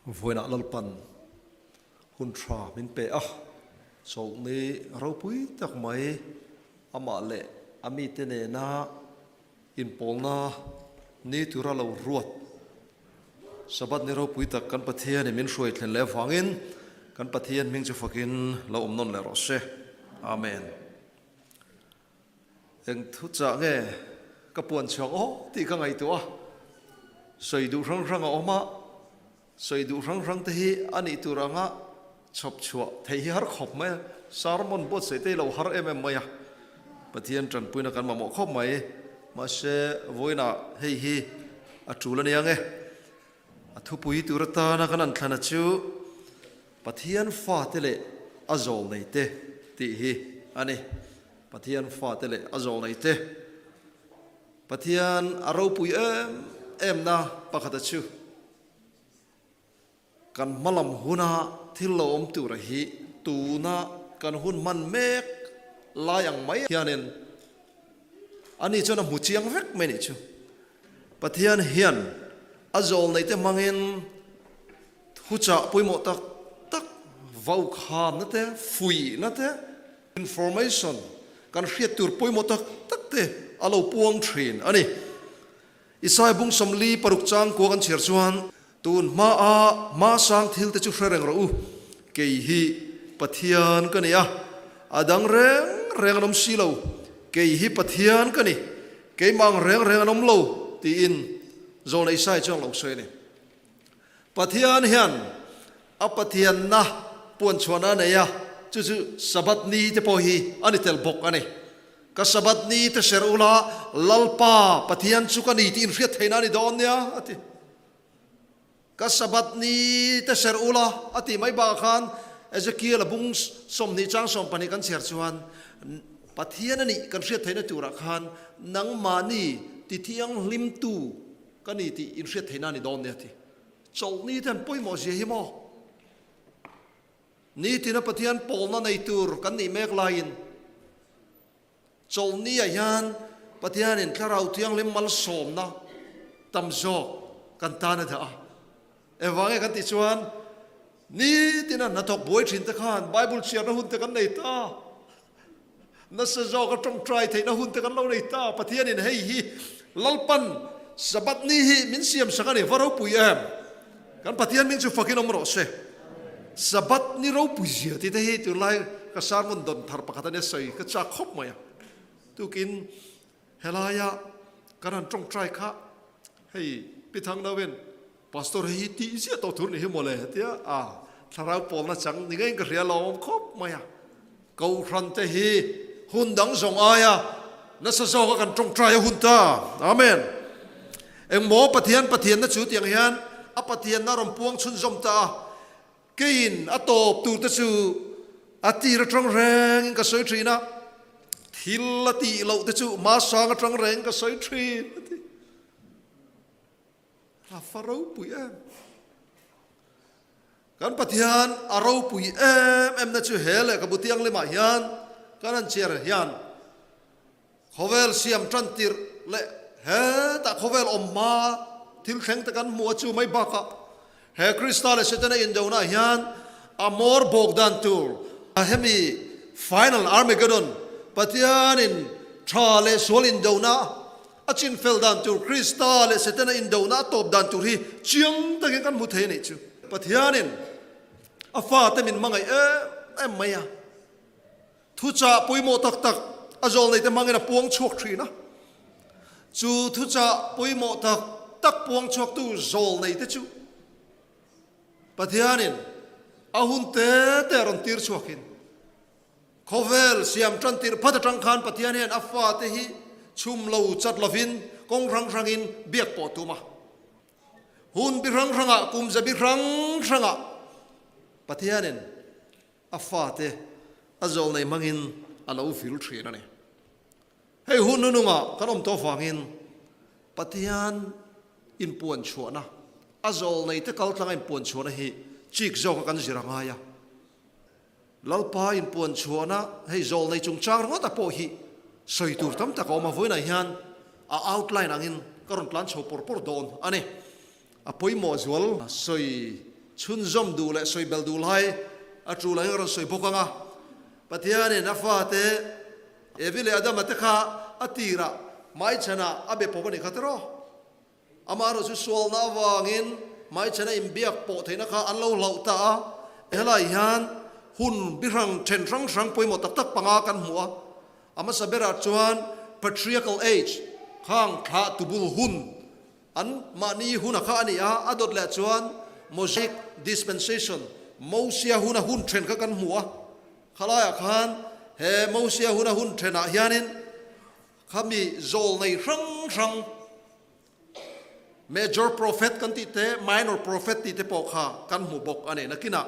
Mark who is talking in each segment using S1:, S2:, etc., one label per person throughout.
S1: Vawiinah Lalpan hun tha min pe a, chawlhni ropui tak mai amah leh a mite nena inpawlna ni tura lo ruat Sabbath ni ropui tak kan Pathianin min hruai thlen leh avangin kan Pathian hming chu fakin lo awm nawn leh rawh se. Amen. Eng thu chah nge ka puan chhuak aw tih ka ngaihtuah a, sawi duh hrang hrang a awm a, sawi duh hrang hrang te hi a nih tur anga chhawp chhuah theih hi har khawp mai a, sermon buatsaih te hi lo har em em mai a, Pathian tanpuina kan mamawh khawp mai, mahse vawiinah hei hi a tul a nia nge, a thupui tur atana kan an thlana chu Pathian fate leh a zawlnei te tih hi a ni. Pathian fate leh a zawlnei te. Pathian a ropui em em na pakhata chu kan hmalam huna thil lo awm tura hi tuna kan hun hman mek lai ang mai hianin ani chuan a hmu chiang vek mai nih chu. Pathian hian a zawlnei te hmangin Thuchah pawimawh tak tak vaukhamna te, fuihna te, information kan hriat tur pawimawh tak tak te a lo puang thin a ni. Isaiah bung 46 chang kua kan chhiar chuan, Tun hmaa hmasang thil te chu hre reng rawh u, kei hi Pathian ka ni a, a dang reng reng an awm si lo, kei hi Pathian ka ni, keimah ang reng reng an awm lo, tiin Zawlna Isaiah chuan a lo sawi a ni. Pathian hian a Pathianna puanchhuahna a nei a, chu chu Sabbath ni te pawh hi a ni tel bawk a ni. Ka Sabbath ni te serh ula, Lalpa Pathian chu ka ni tih inhriat theihna a ni dawn nia, a ti. Ka Sabbath ni te serh ula, a tih mai bakah khan Ezekiel a bung 20 chang 12 kan chhiar chuan Pathian a nih kan hriat theihna turah khan nangmahni tithianghlimtu Ka ni tih inhriat theihna a ni dawn nia ti. Chawlhni te an pawimawh zia hi maw? Nitina Pathian pawlna nei tur kan nih mek laiin chawlhni ah hian Pathianin Thlarau Thianghlim malsawmna tam zawk kan tan a dah a. Engvang nge kan tih chuan nitina hnathawk buai thin te khan Bible chhiarna hun te kan nei ta. Nasa zawk a tawngtai theihna hun te kan lo nei ta. Pathianin hei hi Lalpan Sabbath ni hi min siam sak a ni. Va ropui em! Kan Pathian min chu fakin awm rawh se. Sabbath ni ropui zia tih te hi tunlai ka sermon dawn thar pakhat a nia sawi ka chak khawp mai a. Tukin helaia kan han tawngtai kha hei Pi Thangnoin Pastor hei hi tih ziah tawh tur nih hi mawle tia a thlarau pawlna chang ni ngeiin ka hria lo awm khawp mai a. Kohhran te hi hun dang zawng aia nasa zawka kan tawngtai a hun ta. Amen. Engmaw Pathian Pathianna chu tiang hian a Pathianna rawn puang chhunzawm ta a. Keiin a tawp tur te chu a tir atang rengin ka sawi thin a, thil a tih loh te chu hmasang atang rengin ka sawi thin a ti. A fa ropui em. Kan Pathian a ropui em em na chu he lehkhabu thianghlimah hian kan han chhiar hian khawvel siam tan tirh leh hetah khawvel awm hma thil thleng te kan hmuh a chu mai bakah he Krista leh Setana indona hian a mawr bawk dan tur hemi final Armageddon Pathianin tha leh sual indona A chinfel dan tur Krista leh Setana indona a tawp dan tur hi chiang takin kan hmu thei a nih chu. Pathianin a fate min hmangaih em em mai a, thuchah pawimawh tak tak a zawlneite hmangin a puang chhuak thin a. Chu thuchah pawimawh tak tak puang chhuaktu zawlneite chu Pathianin a hun te te a rawn tir chhuakin, Khawvel siam tan tirh phat atang khan Pathian hian a fate hi chhum lo chat lovin kawng hrang hrangin biak pawh a tum a. Hun bi hrang hrangah, kum za bi hrang hrangah Pathianin a fate a zawlnei hmangin a lo vil thin a ni. Hei hun nunungah kan awm tawh avangin Pathian inpuan chhuahna, a zawlneite kaltlanga inpuan chhuahna hi chik zawka kan zir a ngai a. Lalpa inpuan chhuahna hei zawlnei chungchang ringawt a pawh hi sawi tur tam tak a awm a, vawiinah hian a outline angin ka rawn tlan chho pawr pawr dawn a ni. A pawimawh zual sawi. Chhunzawm duh leh sawi bel duh lai a tul angin ka rawn sawi bawk ang a. Pathianin a fate Evi leh Adama te kha a tirah hmaichhanah a be pawp a nih kha tiraw? Amaherawh chu sualna avangin hmaichhana inbiak pawh theihna kha an lo hlauh ta a. Helai hian hun bi hrang then hrang hrang pawimawh tak tak panga kan hmu a. A hmasa berah chuan Patriarchal Age, khang thlah tubul hun An mahni huna kha a ni a, a dawt leh chuan Mosaic Dispensation, Mosia huna hun then kha kan hmu a, khalaiah khan he Mosia huna hun thenah hianin khami zawl nei hrang hrang, Major Prophet kan tih te, Minor Prophet tih te pawh kha kan hmu bawk a ni. Nakinah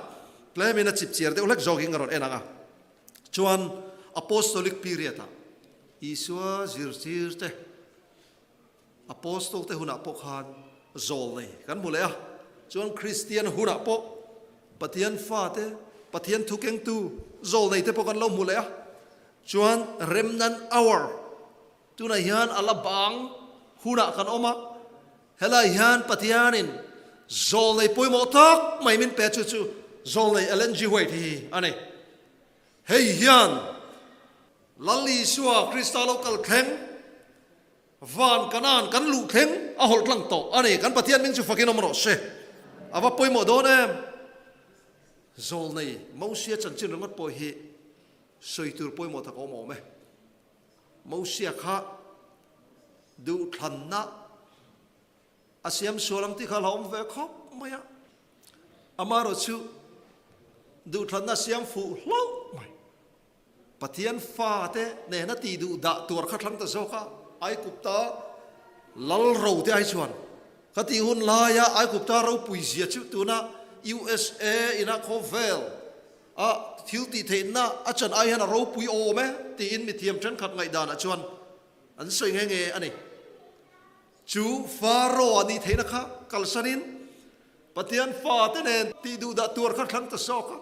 S1: tlemin a chipchiar deuh hlek zawkin ka rawn en ang a. Chuan Apostolic Period-ah Isua zirtir te, Apostol te hunah pawh khan zawl nei kan hmu leh a, chuan Kristian hunah pawh Pathian fate, Pathian thu kengtu zawl nei te pawh kan lo hmu leh a, chuan Remnant Hour tunah hian a la bang hunah kan awm a, helai hian Pathianin zawl nei pawimawh tak mai min pe chu chu zawl nei Ellen G. White hi a ni. Hei hian Lal Isua Krista lo kal thleng Van Kanaan kan luh thleng a hawlh tlang tawh a ni. Kan Pathian hming chu fakin awm rawh se. A va pawimawh dawn em? Zawlnei Mosia chanchin ringawt pawh hi sawi tur pawimawh tak a awm awm e. Mosia kha duhthlanna a siam sual ang tih kha a hlauhawm ve khawp mai a. Amaherawhchu duhthlanna a siam fuh hlauh mai. Pathian fate nena tih duh dah tuar kha thlang ta zawk a, Aigupta lal ro te ai chuan ka tih hun laia Aigupta ropui zia chu tuna USA ina khawvel a thil tih theihna a chan ai hian a ropui awm e tiin mithiam thenkhat ngaihdanah chuan an sawi nghe nghe a ni. Chu Pharaoh a nih theihna kha kalsanin Pathian fate nen tih duh dah tuar kha thlang ta zawk a.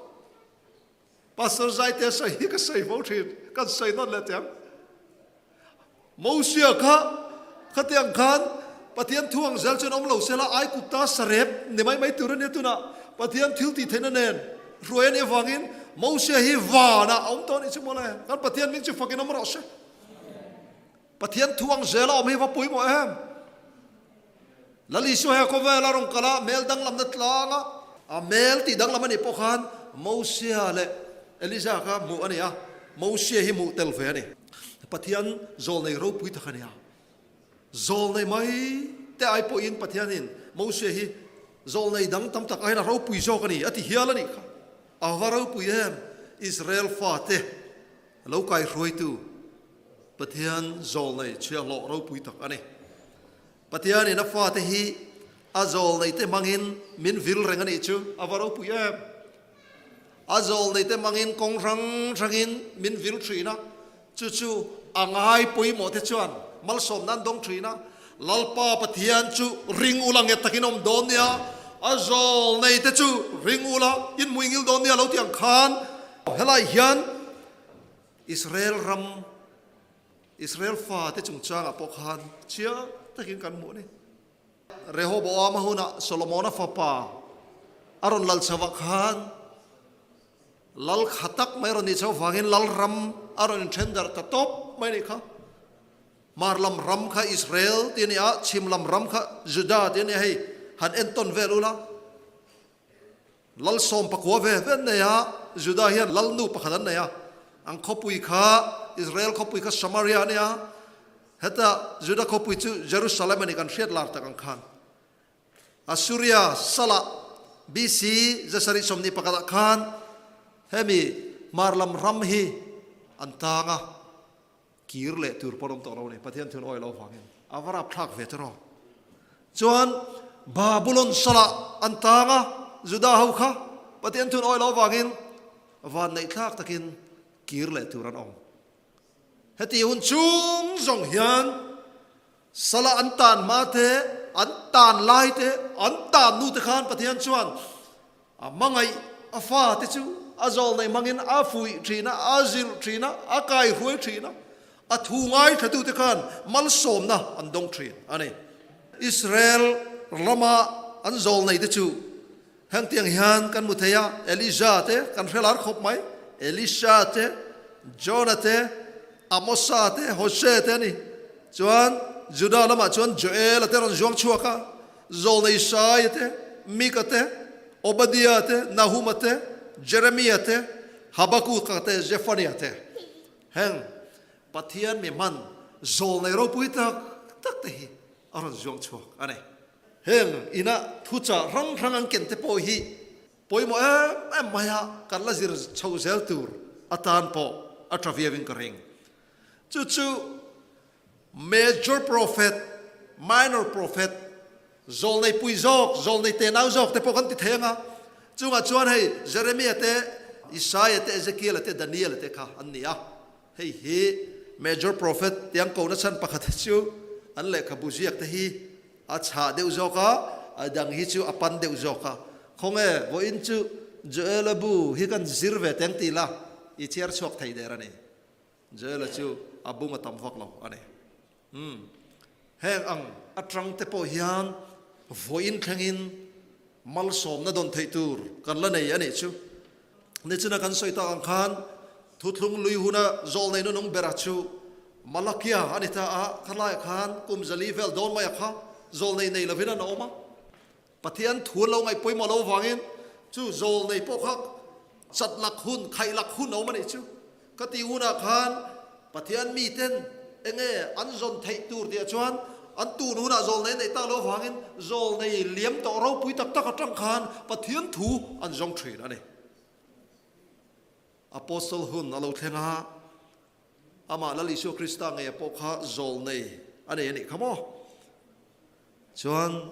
S1: Pastor Zaite sawi hi ka sawi fo thin, kan sawi nawn leh teh ang. Mosia kha khatiang khan Pathian thu ang zel chuan awm lo sela Aigupta sarep ni mai mai tur a nia tunah Pathian thil tih theihna nen hruai a nih avangin Mosia hi vanah a awm tawh a nih chu mawle. Kan Pathian hming chu fakin awm rawh se. Pathian thu ang zela awm hi va pawimawh em? Lal Isua he khawvela rawn kal a, hmel danglamna tlang a, a hmel tih danglam a nih pawh khan Mosia leh Elija kha hmuh a ni a, Mosia hi hmuh tel ve a ni. Pathian zawlnei ropui tak a ni a, zawlnei mai te ai pawhin Pathianin Mosia hi zawlnei dang tam tak aiin a ropui zawk a ni a ti hial a nih kha. A va ropui em! Israel fate lo kaihruaitu Pathian zawlnei chhiahhlawh ropui tak a ni. Pathianin a fate hi a zawlneite hmangin min vil reng a nih chu a va ropui em! A zawlneite hmangin kawng hrang hrangin min vil thin a, chu chu a ngai pawimawh te chuan malsawm nan dawng thin a. Lalpa Pathian chu ring ula nge takin awm dawn nia, a zawlneite chu ring ula in hmuingil dawn nia lo ti ang khan helai hian Israel ram Israel fate chungchangah pawh khan chiang takin kan hmuh a ni. Rehoboama hunah Solomona fapa a rawn lal chho ah khan lal kha tak mai a rawn nih chho vangin lal ram a rawn inthen darh ta tawp mai a nih kha. Hmar lam ram kha Israel tih a ni a, chhim lam ram kha Juda tih a ni a, hei han entawn vel ula. Lalsawm pakua ve ve an nei a, Juda hian lalnu pakhat an nei a, an khawpui kha Israel khawpui kha Samaria a ni a, heta Juda khawpui chu Jerusalem a ni kan hriat lar tak ang khan. Assuria salah BC zasarih sawmhnih pakhatah khan hemi hmar lam ram hi an tang a, Kir leh tur pawn awm tawh lo a ni. Pathian thun awi lo vangin a va rap thlak ve tiraw. Chuan Babulon salah an tang a, Juda ho kha Pathian thun awi lo vangin van neih thlak takin kir leh tur an awm. Heti hun chung zawng hian salah an tan hma te, an tan lai te, an tan nu te khan Pathian chuan A hmangaih a fate chu a zawlnei hmangin a fuih thin a, a zilh thin a, a kaihruai thin a, a thu ngaithlatute khan malsawmna an dawng thin a ni. Israel rama an zawlneite chu. Hengtiang hian kan hmu thei a, Elija te kan hre lar khawp mai, Elisha te, Jona te, Amosa te, Hosea te a ni. Chuan Juda lamah chuan Joela te rawn zuang chhuak a, Zawlnei Isaia te, Mika te, Obadia te, Nahuma te, Jeremia te, Habakuka te, Zephania te. Heng Pathian mi hman zawlnei ropui tak tak te hi a rawn zuang chhuak a ni. Heng ina thuchah hrang hrang an ken te pawh hi pawimawh em em mai a, kan la zir chho zel tur atan pawh a tha viauin ka ring. Chu chu Major Prophet, Minor Prophet, Zawlnei pui zawk, zawlnei tenau zawk te pawh kan ti thei ang a. Chungah chuan hei Jeremia te, Isaia te, Ezekiela te, Daniela te kha an ni a. Hei hi Major Prophet tiang kohna chhan pakhat hi chu an lehkhabu ziak te hi a chhah deuh zawk a, a dang hi chu a pan deuh zawk a. Khawnge vawiin chu Joela bu hi kan zir ve teng ti la, i chhiar chhuak thei der a ni. Joela chu a bung a tam vak lo a ni. Umm, heng ang atang te pawh hian vawiin thlengin malsawmna dawn theih tur kan la nei a nih chu. Nichina kan sawi tak ang khan thuthlung lui huna zawl nei nunung bera chu Malakia a ni ta a, khalaiah khan kum zali vel dawn mai a kha zawl nei nei lovin an awm a. Pathian thu an lo ngaih pawimawh lo avangin chu zawl nei pawh kha chat lak hun, khaih lak hun a awm a nih chu. Ka tih hunah khan Pathian miten enge an zawn theih tur tihah chuan an tun hunah zawl nei neih tak lo avangin zawl nei liam tawh ropui tak tak atang khan Pathian thu an zawng thin a ni. Apostle hun a lo thleng a, amah Lal Isua Krista ngeia pawh kha zawl nei a nei a nih kha maw? Chuan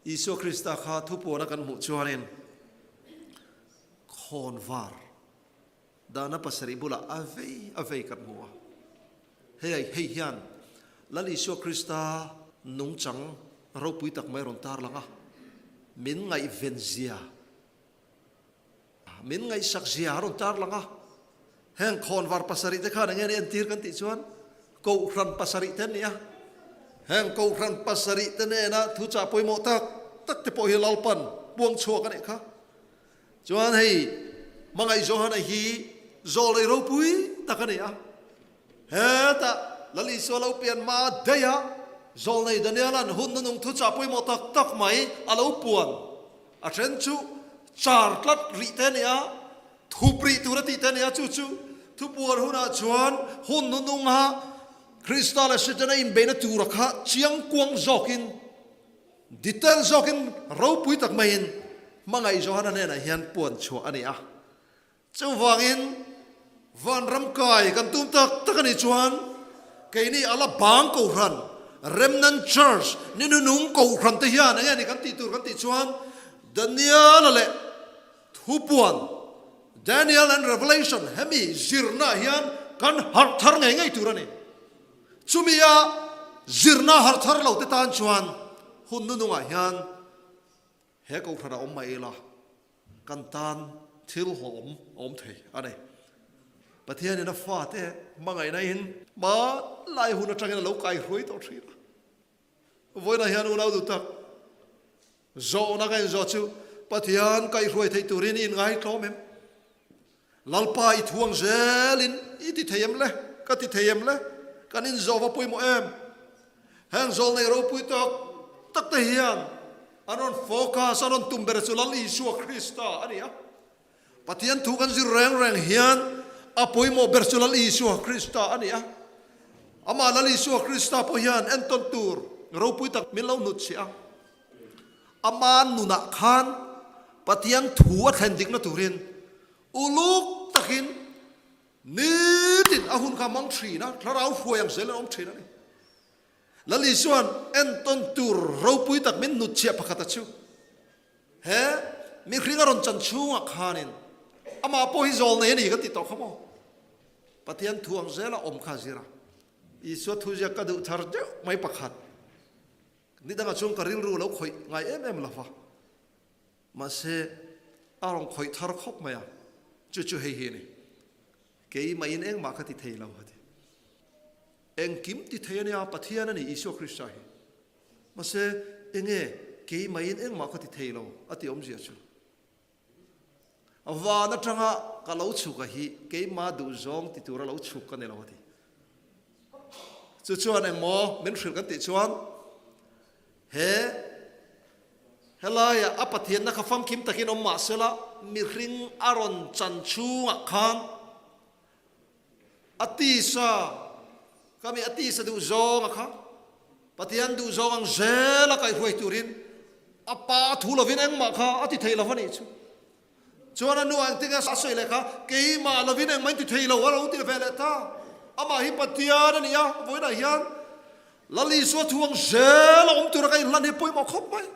S1: Isua Krista kha thupuana kan hmuh chuanin khawnvar Dahna pasarih bulah a vei a vei kan hmu a. Hei hei hian Lal Isua Krista nungchang ropui tak mai a rawn tarlang a, min ngaihven zia, min ngaihsak zia a rawn tarlang a. Heng khawnvar pasarih te khan enge an entir kan tih chuan Kohhran pasarih te an ni a. Heng Kohhran pasarih te nena thuchah pawimawh tak tak te pawh hi Lalpan puang chhuak a nih kha. Chuan hei Hmangaih Johana hi zawlei ropui tak a ni a. Hetah Lal Isua lo pian hma daih a, zawlnei Daniela'n hun nunung thuchah pawimawh tak tak mai a lo puan. A then chu char tlat rih te a ni a, thup rih tur a tih te a ni a, chu chu thupuan hunah chuan hun nununga Krista leh Setana inbeihna tura kha chiangkuang zawkin, Detail zawkin ropui tak maiin hmangaih Johana hnenah hian puan chhuah a ni a. Chuvangin vanram kai kan tum tak tak a nih chuan keini a la bang kohhran, Remnant Church, ni nunung kohhran te hian enge ni kan tih tur kan tih chuan Daniel-a leh thupuan, Daniel and Revelation, hemi zirnaah hian kan harh thar ngei ngei tur a ni. Chumia zirna harh thar lo te tan chuan hun nunungah hian he kohhran a awm mai ila kan tan thil hlawhawm a awm thei a ni. Pathianin a fate hmangaihna in hmanlai hun atangin a lo kaihruai tawh thin a. Vawiinah hian unau duh tak zawhna ka inzawh chu Pathian kaihruai theih turin i inngai tlawm em? Lalpa i thuang zelin i ti thei em le? Ka ti thei em le? Kan inzawh va pawimawh em? Heng zawl nei ropui tak tak te hian an rawn focus, an rawn tum ber chu Lal Isua Krista a ni a. Pathian thu kan zir reng reng hian a pawimawh ber chu Lal Isua Krista a ni a. Amah Lal Isua Krista pawh hian entawn tur ropui tak min lo hnutchhiah a. Ama nunah khan Pathian thu a thlen dikna turin uluk takin nitin a hun kha hmang thin a, thlarau hruai ang zel an awm thin a ni. Lal Isua'n entawn tur ropui tak min hnutchhiah pakhat a chu. He mihring a rawn chan chhungah khanin amah pawh hi zawl nei a ni kan ti tawh kha maw? Pathian thu ang zela awm kha a zir a. Isua thu ziak ka duh thar deuh mai pakhat. Ni dangah chuan ka rilru lo khawih ngai em em lo va. Mahse, a rawn khawih thar khawp mai a. Chu chu hei hi a ni. Keimah-in engmah ka ti thei lo a ti. Engkim ti thei a nia, Pathian a ni Isua Krista hi. Mahse, enge keimah-in engmah ka ti thei lo a ti awmzia chu. Van atanga ka lo chhuk a hi keima duhzawng ti tura lo chhuk ka ni lo a ti. Chu chuan engmaw min hrilh kan tih chuan he helaia a Pathianna kha famkim takin awm mah sela mihring a rawn chan chhungah khan a tisa ka mi a tisa duhzawng a kha Pathian duhzawng ang zel a kaihruai turin a pa thu lovin engmah kha a ti thei lo a nih chu. Chuan a nu ah engtin nge a sawi leh kha, Keimah lovin engmah in ti thei lo a lo ti ve leh ta. Amah hi Pathian a ni a, vawiinah hian Lal Isua thu ang zel a awm tura ka inhlan hi pawimawh khawp mai.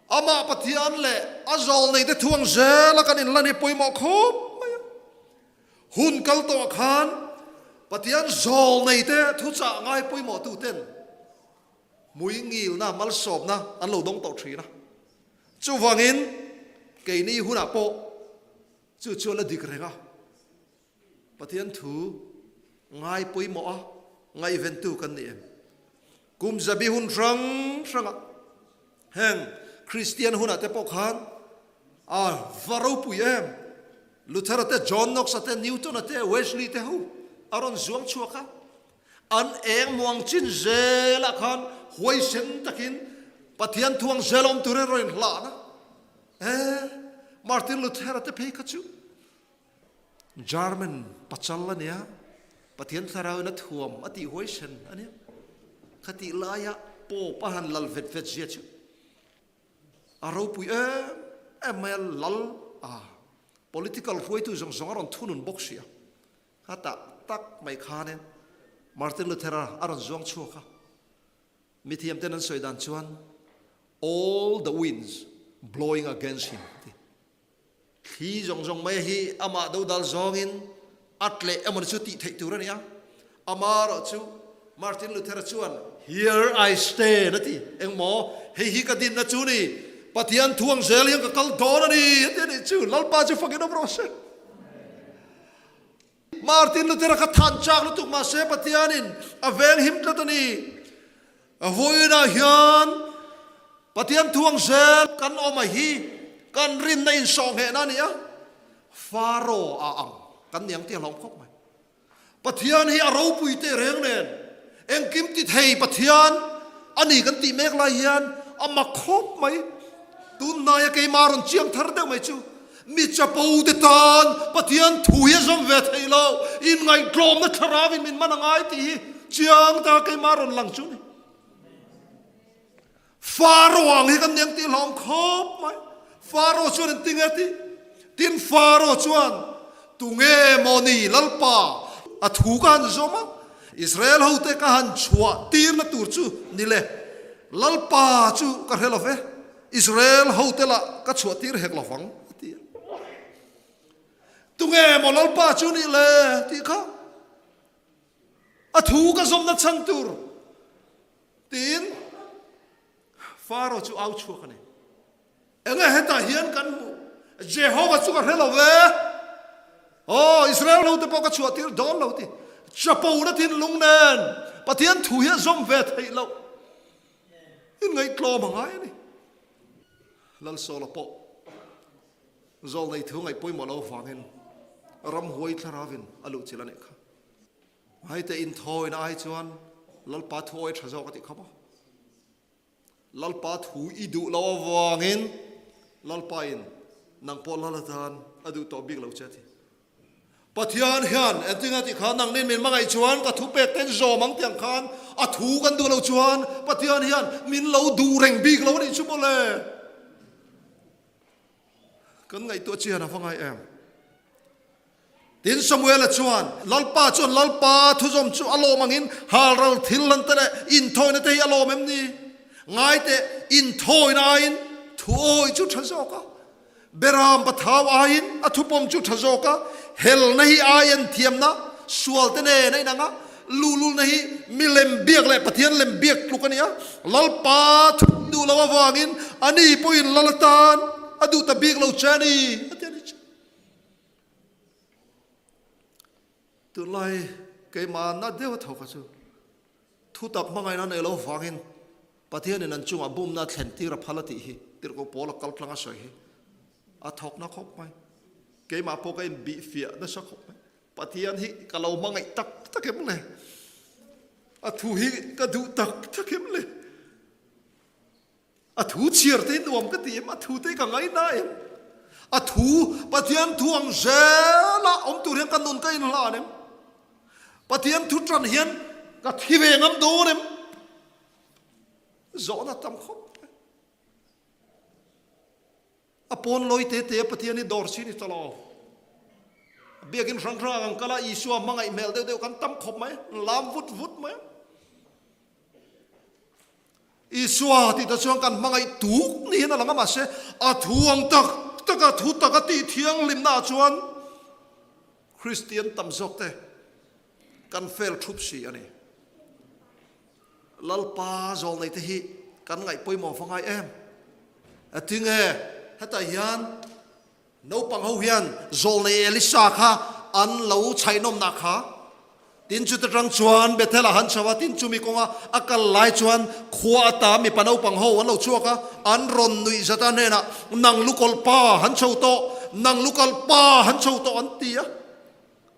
S1: Amah Pathian leh a zawlneite thu ang zel a kan inhlan hi pawimawh khawp mai a. Hun kal tawhah khan Pathian zawlneite thuchah ngai pawimawh tuten hmui ngilna, malsawmna an lo dawng tawh thin a. Chuvangin keini hunah pawh chu chu a la dik reng a, Pathian thu ngai pawimawh a ngaihventu kan ni em? Kum zabi hun hrang hrangah heng Kristian hunah te pawh khan a va ropui em? Luther-a te, John Knox-a te, Newton-a te, Wesley te ho a rawn zuang chhuak a. An eng muang chin zelah khan huaisen takin Pathian thuang zel awm turin rawn inhlan a. E, Martin Luther-a te phei kha chu German pachal a nia, Pathian thlarauin a thuam a tih huaisen a nia. Khatih laia Pope a han lal vet vet zia chu a ropui em em mai a, lal a, political hruaitu zawng zawng a rawn thunun bawk si a. A tah tak mai khanin Martin Luther-a a rawn zuang chhuak a. Mithiamten an sawi dan chuan All the winds blowing against him ti. Thli zawng zawng mai hi amah dodal zawngin a tleh emawni chu tih theih tur a ni a. Amaherawh chu Martin Luther-a chuan Here I stand a ti. Engmaw? Hei hi ka dinna chu ni. Pathian thuang zel hian ka kal dawn a ni a ti a nih chu. Lalpa chu fakin awm rawh se. Martin Luther-a kha than chak lutuk mahse Pathianin a veng him tlat a ni. A vawiinah hian Pathian thuang zel kan awm a hi kan rinna insawhnghehna a ni a, Pharaoh a ang kan ni ang tih a hlawm khawp mai. Pathian hi a ropui teh reng nen engkim ti thei Pathian a ni kan tih mek lai hian a mak khawp mai. Tun hnaia keimah rawn chiang thar deuh mai chu mi chapo te tan Pathian thu hi a zawm ve theih lo, inngaihtlawmna thlarau in min man a ngai tih hi chiang ta keimah rawn lang chu ni. Faro ang hi kan ni ang tih hlawm khawp mai. Faro chuan an ti nge tih? Tin Faro chuan, Tunge maw ni Lalpa a thu ka han zawm a, Israel hote ka han chhuah tirna tur chu ni le, Lalpa chu ka hre lo ve, Israel hote lah ka chhuah tir hek lo vang, a ti a. Tunge maw Lalpa chu ni le tih kha a thu ka zawmna chhan tur Tiin Faro chu au chhuak a ni. Enge hetah hian kan hmuh? Jehova chu ka hre lo ve. Aw, Israel ho te pawh ka chhuah tir dawn lo ti. Chapona thinlung nen Pathian thu hi a zawm ve theih loh. Inngaihtlawm a ngai a ni. Lalsawla pawh zawlnei thu ngaih pawimawh lo avangin ramhuai thlaravin a luhchilh a nih kha. Haite inthawina ai chuan Lalpa thu awi tha zawk a tih kha maw? Lalpa thu i duh lo avangin Lalpa in nang pawh lal atan a duh tawh bik lo che a ti. Pathian hian engtin a tih kha nang nin min hmangaih chuan ka thu pek ten zawm ang tiang khan a thu kan duh lo chuan Pathian hian min lo duh reng bik lo a nih chu mawle. Kan ngaihtuah chian a va ngai em? Tin, Samuela chuan, Lalpa chuan Lalpa thuzawm chu a lawm angin halral thil lan te leh inthawina te hi a lawm em ni? Ngai teh, inthawina aiin thu awih chu tha zawk a, Beram pathau aiin a thupawm chu tha zawk a, helna hi aiin thiamna, sual te nen a inang a, luhlulna hi milem biak leh Pathian lem biak tluk a ni a, Lalpa thu duh lo avangin ani pawhin lal atan a duh ta bik lo che a ni, a ti a ni. Tunlai keimah na deuh a tho kha chu thutak hmangaihna nei lo vangin Pathianin an chungah bumna a thlen tir a phal a tih hi Tirhkoh Paula kaltlang a sawi hi. A thawkna khawp mai. Keimah pawh ka inbih fiah nasa khawp mai. Pathian hi ka lo hmangaih tak tak em le? A thu hi ka duh tak tak em le? A thu chhiar te hi nuam ka ti em? A thu te hi ka ngaina em? A thu, Pathian thu ang zela awm tur hian ka nun ka inhlan em? Pathian thu tan hian ka thi ve ngam dawn em? Zawhna tam khawp mai. A pawn lawi te te a Pathian hi dawr si ni ta lo. Biakin hrang hrang ang kal a, Isua hmangaih hmel deuh deuh kan tam khawp mai, lam vut vut mai. Isua tih ta chuan kan hmangaih tuk niin a lang a, mahse a thu ang tak tak a thu tak a tih thianghlimna ah chuan Kristian tam zawk te kan fel thup si a ni. Lalpa zawlnei te hi kan ngaih pawimawh va ngai em? A tinge hetah hian Naupang ho hian zawlnei Elisa kha an lo chhaihnawmna kha tin chuta tang chuan Bethel ah han chho a, tin chumi kawnga a kal lai chuan khua ata mipa naupang ho an lo chhuak a, an rawn nuih zat a hnenah nang lukawlh pa han chho tawh, nang lukawlh pa han chho tawh an ti a.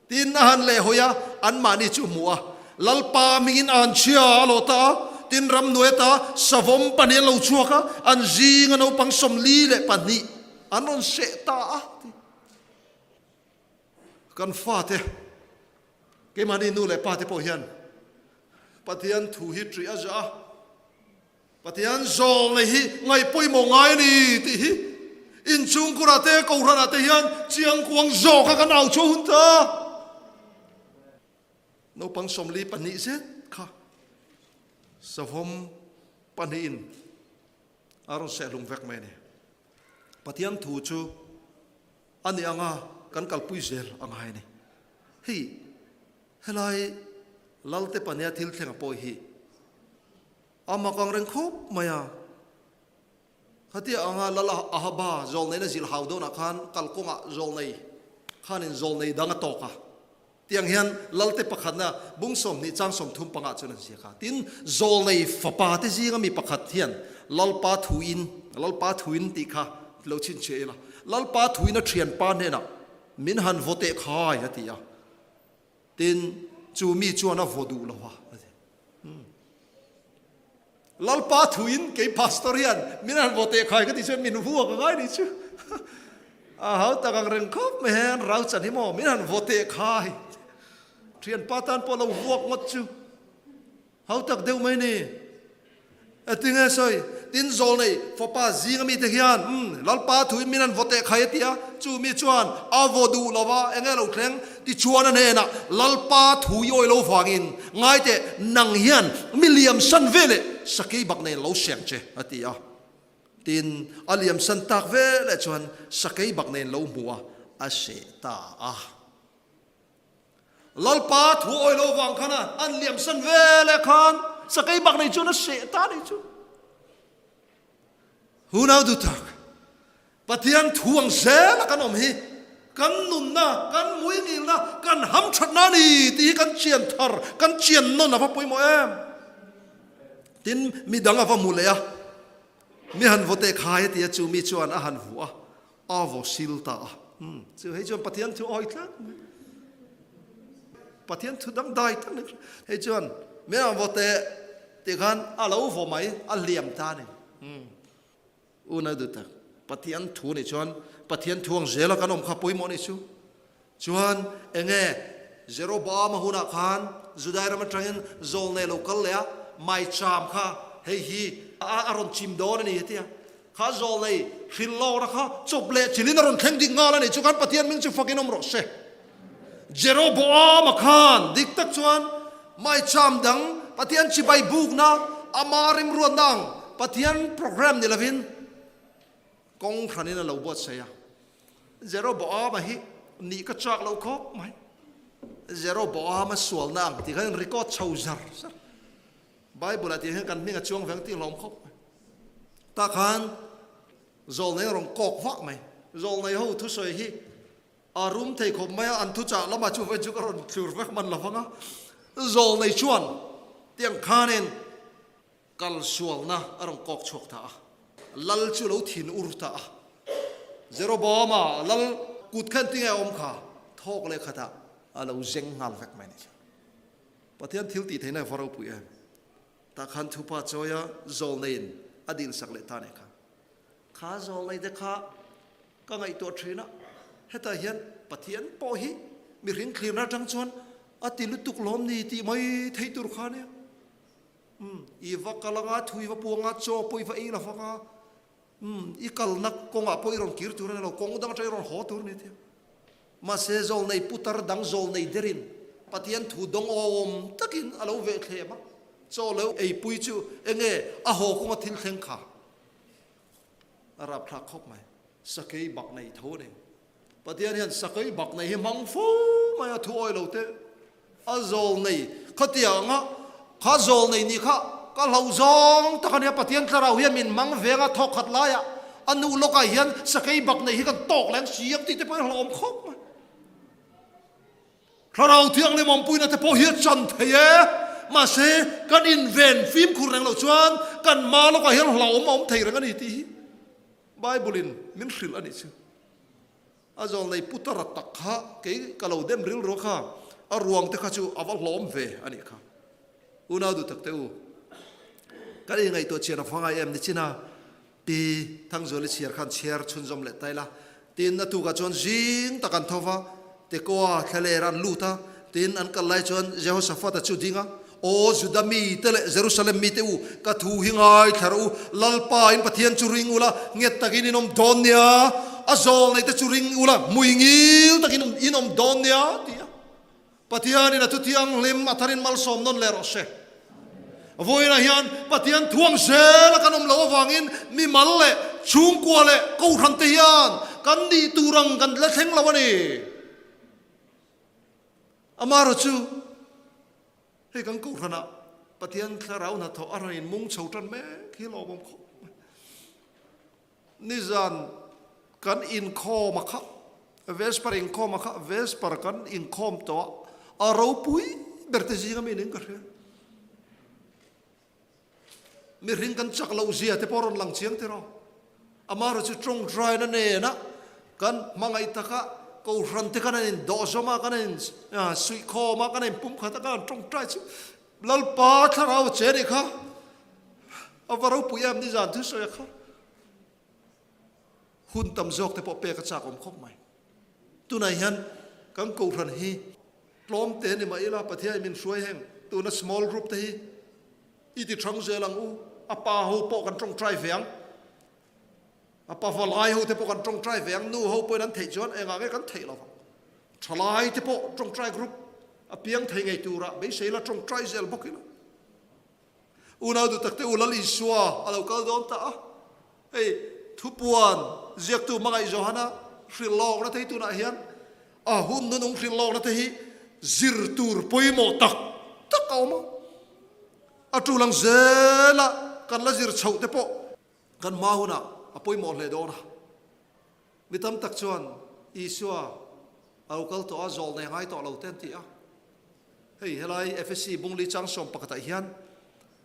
S1: Tin a han leh hawi a, anmahni chu hmuh a, Lalpa hmingin a han chhia a lawh ta a, tin ramhnuai ata savawm pahnih an lo chhuak a, an zinga naupang 42 an rawn seh ta a ti. Kan fate, keimahni nu leh pate pawh hian Pathian thu hi ṭih a zah a, Pathian zawlnei hi ngaih pawimawh ngai a ni tih hi inchhungkurah te Kohhranah te hian chiangkuang zawka kan au chhuah hun ta. Naupang 42 zet kha savawm pahnihin a rawn sehlung vek mai a ni. Pathian thu chu a ni anga kan kalpui zel a ngai a ni. Hei helai Lalte pahniha thil thleng a pawi hi A mak ang reng khawp mai a. Khatia anga Lal Ahaba zawlneina zilh hau dawnah khan kalkawngah zawlnei khanin zawlnei dang a tawk a. Tiang hian Lalte pakhatna bung 20 chang 30 pangah chuan an ziak a. Tin, zawlnei fapa te zinga mi pakhat hian Lalpa thuin, Lalpa thuin tih kha lo chhinchhiah ila, Lalpa thuin a thianpa hnenah min han vaw teh khai a ti a. Tin, chu mi chuan a vaw duh lo a, a ti. Lalpa thuin kei pastor hian min han vaw teh khai ka ti chuan min vuak a ngai ni chu. A hau tak ang reng khawp mai hian rau chan hi maw min han vaw teh khai. Thianpa tan pawh lo vuak ngawt chu. Hau tak deuh mai ni. E tinge sawi, tin zawl nei fapa zinga mite hian, umm, Lalpa thuin min an vaw teh khai a ti a, chu mi chuan a vaw duh lo va, enge lo thleng? Tichuan a hnenah, Lalpa thu i awi lo vangin, ngai teh, nang hian mi liam san ve leh sakei bak nen lo seng che, a ti a. Tin, a liam san tak ve leh chuan sakei bak nen lo hmu a, a seh ta a. Lalpa thu awi lo vang khan a an liam san ve leh khan sakei bak nei chuan a seh ta nei chu. Hunau du tak Pathian thu ang zel a kan awm hi kan nunna, kan muingilna, kan hamthatna a ni tih hi kan chian thar, kan chian nawn a va pawimawh em. Tin, midang a va hmu leh a, mi han vaw teh khai a ti a, chu mi chuan a han vuah a, A vaw sil ta a. Umm, chu hei chuan Pathian thu awi tlat mai. Pathian thu dang dai tak ni. Hei chuan min an vaw teh tih khan a lo vaw mai, a hliam ta a ni. Umm, unau duh tak, Pathian thu nih chuan Pathian thu ang zela kan awm kha pawimawh nih chu. Chuan enge Jeroboama hunah khan Judai ram atangin zawlnei lo kal leh a, maicham kha hei hi a rawn chim dawn a ni a ti a. Kha zawlnei hrilhlawkna kha chawp leh chilin a rawn thleng dik nghal a ni. Chu khan Pathian hming chu fakin awm rawh se. Jeroboama khan dik tak chuan maicham dang Pathian chibai bukna ama rimruatna ang Pathian program ni lovin kawng hranin a lo buatsaih a. Jeroboama hi nih ka chak lo khawp mai. Jeroboama sualna ang tih kha in record chho zar zar. Bible ah tih hian kan hming a chuang veng tih hlawm khawp mai. Tah khan zawlnei a rawn kawk vah mai. Zawlnei ho thusawi hi a rum thei khawp mai a, an thuchah lamah chu vawi chu ka rawn thlur vek hman lo vang a. Zawlnei chuan tiang khanin kal sualna a rawn kawk chhuak ta a, lal chu lo thin ur ta a. Jeroboama lal kut khan tinge a awm kha thawk leh khatah a lo zeng nghal vek mai a nih chu. Pathian thil tih theihna va ropui em? Tah khan thupa chawia zawlneiin a dilsak leh ta nih kha. Kha zawlnei te kha ka ngaihtuah thin a, hetah hian Pathian pawh hi mihring thlirna atang chuan a ti lutuk lawm ni tih mai thei tur kha nia. Umm, i va kal anga, thu i va puang a, chaw pawh i va ei la vang a, umm, i kalna kawngah pawh i rawn kir tur a ni lo, kawng dang atang i rawn haw tur a ni tia. Mahse, zawlnei putar dang zawlnei derin Pathian thu dawng awm takin a lo veh thlem a, chaw lo eipui chu enge a haw kawnga thil thleng kha a rapthlak khawp mai. Sakei bak nei tho a ni. Pathian hian sakei bak nei hi hmang fo mai a, thu awi lo te a zawlnei khatiang a, kha zawlnei nih kha ka hlauh zawng tak a nia, Pathian thlarau hian min hmang veng a, thawk khat laiah a nuh lawkah hian sakei bak nei hi kan tawk leng si ang tih te pawh hi hlauhawm khawp mai. Thlarau Thianghlim awmpuina te pawh hi a chan thei e, mahse kan inven fimkhur reng loh chuan kan hma lawkah hian hlauhawm a awm thei reng a ni tih hi Bible in min hrilh a nih chu. A zawlnei putara tak kha kei ka lo dem rilru kha a ruang te kha chu a va hlawm ve a nih kha. Unau duh tak te u, kan inngaihtuah chian a va ngai em ni chin a, Pi Thangzuali chhiar khan chhiar chhunzawm leh ta ila. Tin, a tukah chuan zing tak an tho va, Tekoa thlaler an lut a, tin an kal lai chuan Jehoshaphat-a chu ding a, Aw Juda mite leh Jerusalem mite u, ka thu hi ngaithla rawh u, Lalpa in Pathian chu ring ula, nget takin in awm dawn nia, a zawl neite chu ring ula, hmui ngil takin in awm dawn nia, ti a. Pathianin a thu thianghlim a tharin malsawm nawn leh rawh se. Vawiinah hian Pathian thuang zela kan awm loh avangin mimal leh chhungkua leh kohhrante hian kan nih tur ang kan la thleng lo a ni. Amaherawhchu, hei kan kohhranah Pathian thlarau hnathawh a rawn inmung chho tan mek hi lawmawm khawp mai. Nizan kan inkhawm a kha, Vesper inkhawm a kha, Vesper kan inkhawm tawh a, a ropui ber te zing ami ning ka hria. Mihring kan chak loh zia te pawh rawn lang chiang tiraw. Amaherawh chu tawngtaina nena kan hmangaih taka kohhran te kan an indawh zawm a, kan an suihkhawm a, kan an inpumkhat a, kan an tawngtai chu Lalpa thlarau che nih kha a va ropui em nizan thusawi a kha hun tam zawk te pawh pek a chak awm khawp mai. Tunah hian kan kohhran hi tlawm te ni mah ila Pathian min hruai heng tuna small group te hi i ti thang zel ang u, a pa ho pawh kan tawngtai ve ang, a pa valai ho te pawh kan tawngtai ve ang, nu ho pawhin an theih chuan engah nge kan theih lo vang. Thalai te pawh tawngtai group a piang thei ngei tura beisei la tawngtai zel bawk ila. Unau duh takte u Lal Isua a lo kal dawn ta a, hei thupuan ziaktu hmangaih Johana hrilh lawkna te hi tunah hian a hun nunung hrilh lawkna te hi zir tur pawimawh tak tak a awm a. A tul ang zela kan la zir chhoh te pawh kan hma hunah a pawimawh hle dawn a. Mi tam tak chuan Isua a lo kal tawh a, zawlnei a ngai tawh lo te an ti a. Hei helai Efesi bungli chang sawm pakhatah hian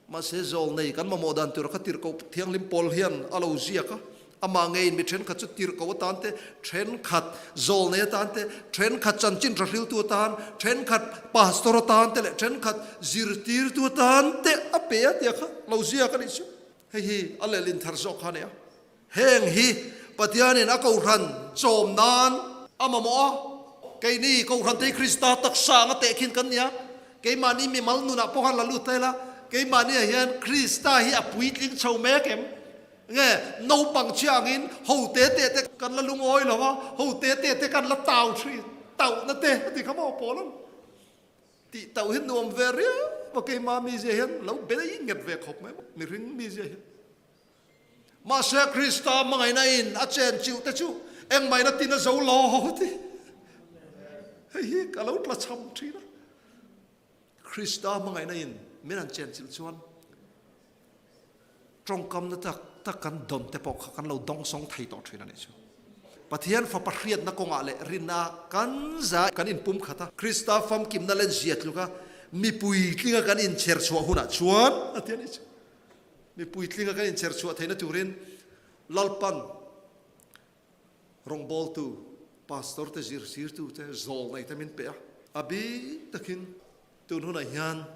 S1: mahse zawlnei kan mamawh dan tura kha tirhkoh thianghlim pawl hian a lo ziak a. Amah ngeiin mi thenkhat chu tirhkoh atan te, thenkhat zawlnei atan te, thenkhat chanchin hra hriltu atan, thenkhat pastor atan te leh thenkhat zirtirtu atan te a pe a tia kha lo ziak a nih chu. Hei hi a lehlin thar zawk kha a ni a. Heng hi Pathianin a kohhran chawm nan a mamawh a, keini kohhran te hi Krista taksa anga tehkhin kan ni a, keimahni mimal nunah pawh khan la lut ta ila, keimahniah hian Krista hi a puitling chho mek em? Nge naupang chhia angin ho te te te kan la lungawi lo a, ho te te te kan la tau thin, tauhna te a ti kha maw pawl ang? Tih tauh hi nuam ve riau a, keimah mizia hian lo bei nghet ve khawp mai maw, mihring mizia hian. Mahse Krista hmangaihna in a chen chiuh te chu engmahina tin a zo lo ti. Hei hi ka lo tla cham thin a. Krista hmangaihna in min han chen chilh chuan tawngkamna tak tak kan dawn te pawh kha kan lo dawng sawng thei tawh thin a nih chu. Pathian fapa hriatna kawngah leh rinna kan za kan inpumkhat a, Krista famkimna len zia tluka mipui tlinga kan inchher chhuah hunah chuan a ti a nih chu. Mi puitlinga kan inchher chhuah theihna turin Lalpan Rawngbawltu, Pastor te zirtirtu te zawl nei te min pe a. A bik takin tun hunah hian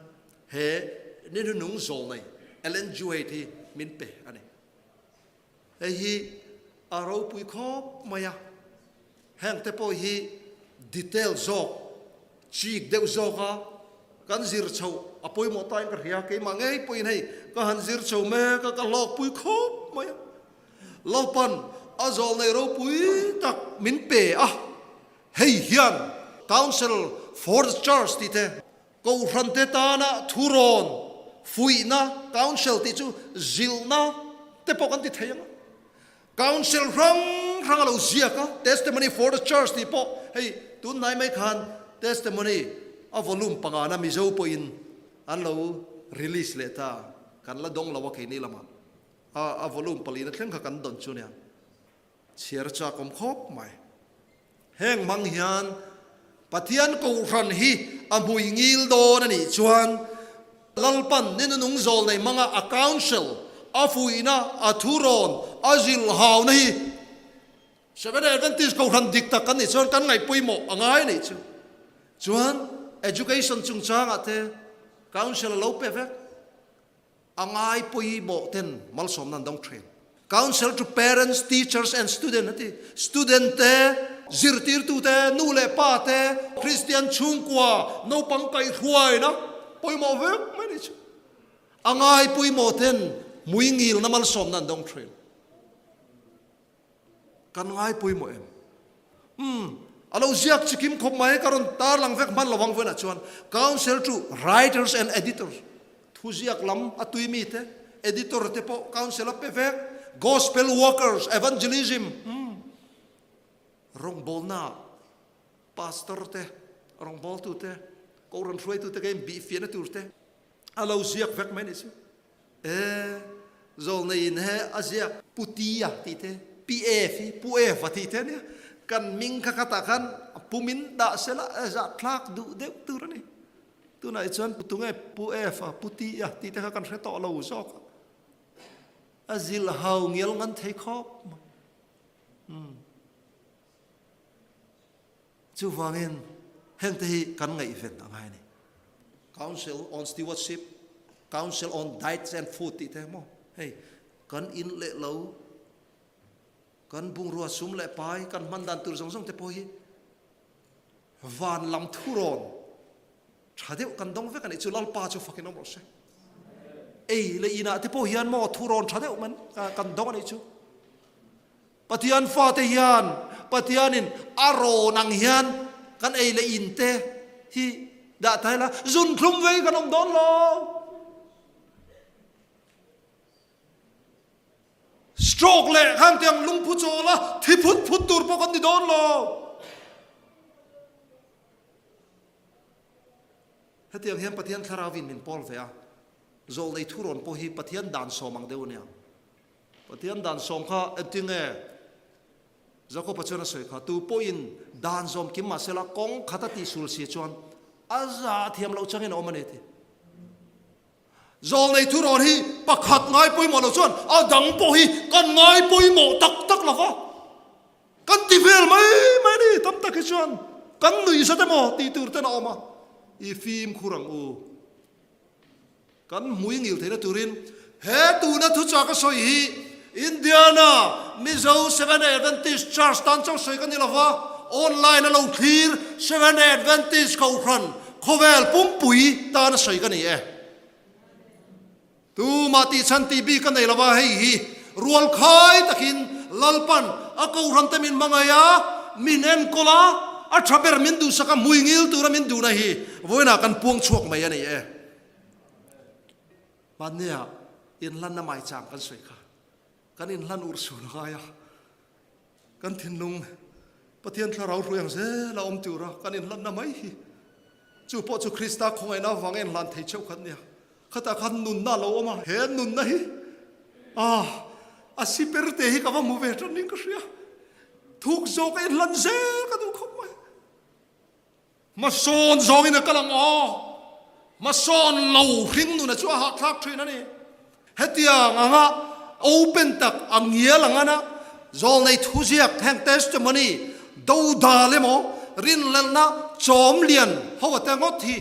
S1: he ni hnunung zawl nei Ellen G. White hi min pe a ni. Hei hi a ropui khawp mai a, heng te pawh hi detail zawk, chik deuh zawk a kan zir chhoh a pawimawh tain ka hria, keimah ngei pawhin hei ka han zir chho mek a, ka hlawkpui khawp mai a. Lalpan a zawlnei ropui tak min pe a, hei hian Council for the Church tih te, Kohhrante tana thurawn fuihna Council tih chu zilhna te pawh kan ti thei ang a. Council hrang hrang a lo ziak a, Testimony for the Church tih pawh hei tunhnai mai khan Testimony a volume pangana Mizo pawhin an lo release leh ta, kan la dawng lo a keini lamah. A a volume palina thleng kha kan dawn chu nia. Chhiar chak awm khawp mai. Heng hmang hian Pathian Kohhran hi a hmui ngil dawn a nih chuan Lalpan ni nunung zawl nei hmanga a counsel, a fuihna, a thurawn, a zilhauna hi Seventh-day Adventist Kohhran dik tak kan nih chuan kan ngaih pawimawh a ngai a nih chu. Chuan education chungchangah te counsel a lo pe vek. A ngai pawimawh ten malsawmna an dawng thin. Counsel to parents, teachers and student a ti. Student te, zirtirtu te, nu leh pa te, Kristian chhungkua, naupang kaihhruaina pawimawh vek mai ni chu. A ngai pawimawh ten hmuingilna malsawmna an dawng thin. Kan ngai pawimawh em? Umm, a lo ziak chikim khawp mai, ka rawn tarlang vek hman lovang vawiinah chuan Counsel to Writers and Editors, thuziak lam a tui mite, editor te pawh counsel a pe vek, Gospel Workers, Evangelism, umm, rawngbawlna pastor te, rawngbawltu te, kohhran hruaitu te ka inbihfiahna tur te a lo ziak vek mai a nih chu. E, zawlneiin he a ziak Pu Tia tih te, Pi Ef hi Pu Ef a tih te ania. Kan hming kha khatah khan pumin dah sela zahthlak duh deuh tur a ni. Tunah hi chuan tunge Pu Ef a, Pu Tia tih te kha kan hre tawh lo zawk a. A zilh hau ngial ngan thei khawp mai. Umm. Chuvangin hengte hi kan ngaihven a ngai a ni. Council on Stewardship, Council on Diets and Food tih te maw hei kan in leh lo, kan bungrua sum leh pai kan hman dan tur zawng zawng te pawh hi van lam thurawn tha deuh kan dawng vek a nih chu Lalpa chu fakin awm rawh se. Ei leh inah te pawh hian maw thurawn tha deuh man kan dawng a nih chu. Pathian fate hian Pathianin a rawn ang hian kan ei leh in te hi dah ta ila, zunthlum vei kan awm dawn lo. Stroke leh khang tiang lungphu chawl a thi phut phut tur pawh kan ni dawn lo. Hetiang hian Pathian thlarauin min pawl ve a, zawlnei thurawn pawh hi Pathian dan sawm ang deuh a nia. Pathian dan sawm kha engtinge Jakoba chuan a sawi kha, Tu pawhin dan zawm kim mah sela kawng khat a tihsul si chuan a za thiam loh changin a awm a ni ti. Zawlnei thurawn hi pakhat ngai pawimawh loh chuan a dang pawh hi kan ngai pawimawh tak tak lo va. Kan ti vel mai mai a ni, tam tak hi chuan kan nuih zat emaw tih tur ten a awm a, i fimkhur ang u. Kan hmui ngil theihna turin he tuna thuchah ka sawi hi Indiana Mizo Seventh-day Adventist Church tan chauh sawi ka ni lova, online a lo thlir Seventh-day Adventist Kohhran khawvel pumpui tana sawi ka ni e. Tumah tihchhan tih bik ka nei lova, hei hi rualkhai takin Lalpan a Kohhran te min hmangaih a, min enkawl a, a tha ber min duhsak a, hmui ngil tura min duhna hi vawiinah kan puang chhuak mai a ni e. Hmannia inhlanna maichang kan sawi kha kan inhlan urh sual a ngai a, kan thinlung Pathian thlarau hruai ang zel a awm tura kan inhlanna mai hi chu pawh chu Krista khawngaihna avanga inhlan thei cheuh khat nia. Khatah khan nunna a lo awm a, he nunna hi ah a siper te hi ka va hmu ve tan in ka hria. Thuk zawk a inhlan zel ka duh khawp mai. Hmasawn zawngin a kal ang aw. Hmasawn lo hring nuna chu a hahthlak thin a ni. Hetiang anga open tak a ngial ang ana. Zawlnei thuziak heng testimony dodal emaw rinhlelhna chawmlian ho ate ngawt hi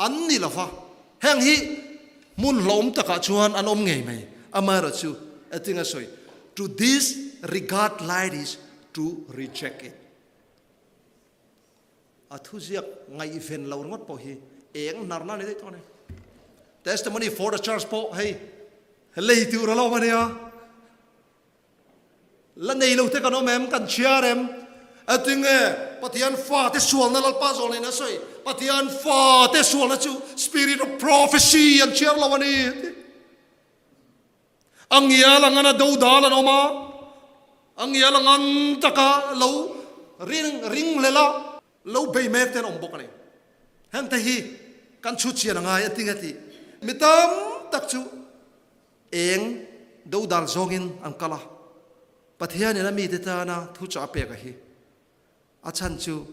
S1: an ni lo va, heng hi hmun hlawm takah chuan an awm ngei mai. Amaherawhchu, Etting a sawi, To disregard light is to reject it. A thuziak ngaihven lo ringawt pawh hi eng hnarna a ni daih tawh a ni. Testimony for the Church pawh hei lei tur a lo awm a nia. La nei lo te kan awm em? Kan chhiar em? A tinge Pathian fate sualna Lalpa zawh lehna a sawi. Pathian fate sualna chu Spirit of Prophecy an chhiar lo a ni a ti. A ngial ang ana dodal an awm a, a ngial ang an taka lo ring ringhlel a, lo bei mek te an awm bawk a ni. Hengte hi kan chhut chian a ngai a tinge tih mi tam tak chu Eng dodal zawngin an kal a, Pathianin a mite tana thuchah a pek a hi. A chhan chu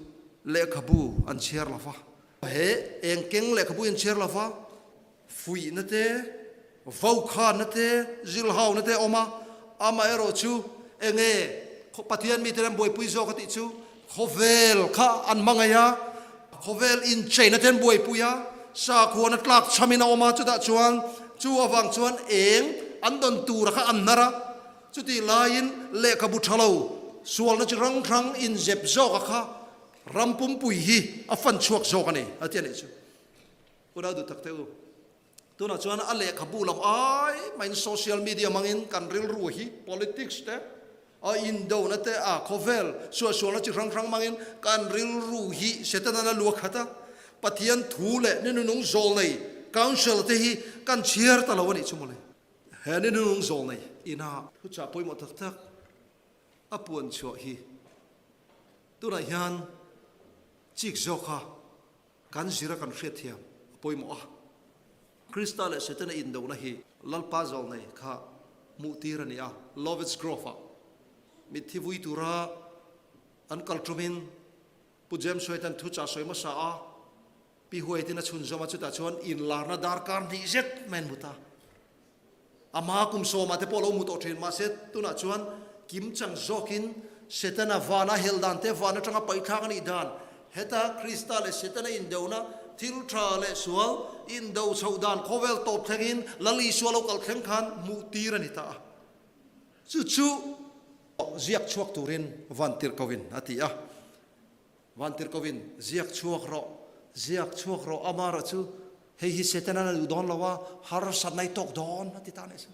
S1: lehkhabu an chhiar lo va. He eng keng lehkhabu hi an chhiar lo va, fuihna te, vokhanna te, zilhauna te a awm a, amaherawh chu enge Pathian mite an buaipui zawk a tih chu khawvel kha an hmangaih a, Khawvel incheina te an buaipui a, sakhuana tlak chhamin a awm a, chutah chuan chu avang chuan eng an dawn tura kha an hnar a, chutih laiin lehkhabu tha lo sualna chi hrang hrang inzep zawka kha ram pumpui hi a fan chhuak zawk a ni a ti a nih chu. Unau duh tak te u, tunah chuan a lehkhabu lam ai maiin social media hmangin kan rilru hi politics te, A indona te, a khawvel suahsualna chi hrang hrang hmangin kan rilru hi Setanan a luah khat a, Pathian thu leh ni nunung zawlnei, counsel, te hi kan chhiar ta lo a nih chu mawle. He ni nunung zawlnei ina thuchah pawimawh tak tak a puan chhuah hi tunah hian chik zawka kan zira kan hriatthiam a pawimawh a. Krista leh Setana indona hi Lalpa zawlnei kha hmuhtir a ni a, Lovitz Grove-ah mitthi vui tura an kal tumin Pu James White-a'n thuchah sawi hmasa a, Pi White-in a chhunzawm a, chutah chuan inlarna darkar hnih zet mai an hmu ta. A hma kum sawmah te pawh lo hmu tawh thin, mahse tunah chuan kimchang zawkin Setana vana hel dan te, van atanga paihthlak a nih dan, heta Krista leh Setana indona, thil tha leh sual indo chhoh dan khawvel tawp thlengin Lal Isua lo kal thleng khan hmuh tir a ni ta a. Chu chu ziak chhuak turin van tirh kovin a ti a. Van tirh kovin, Ziak chhuak rawh, ziak chhuak rawh, amarawh chu hei hi Setanan a duh dawn lo a, harsatna i tawk dawn, a ti ta nih chu.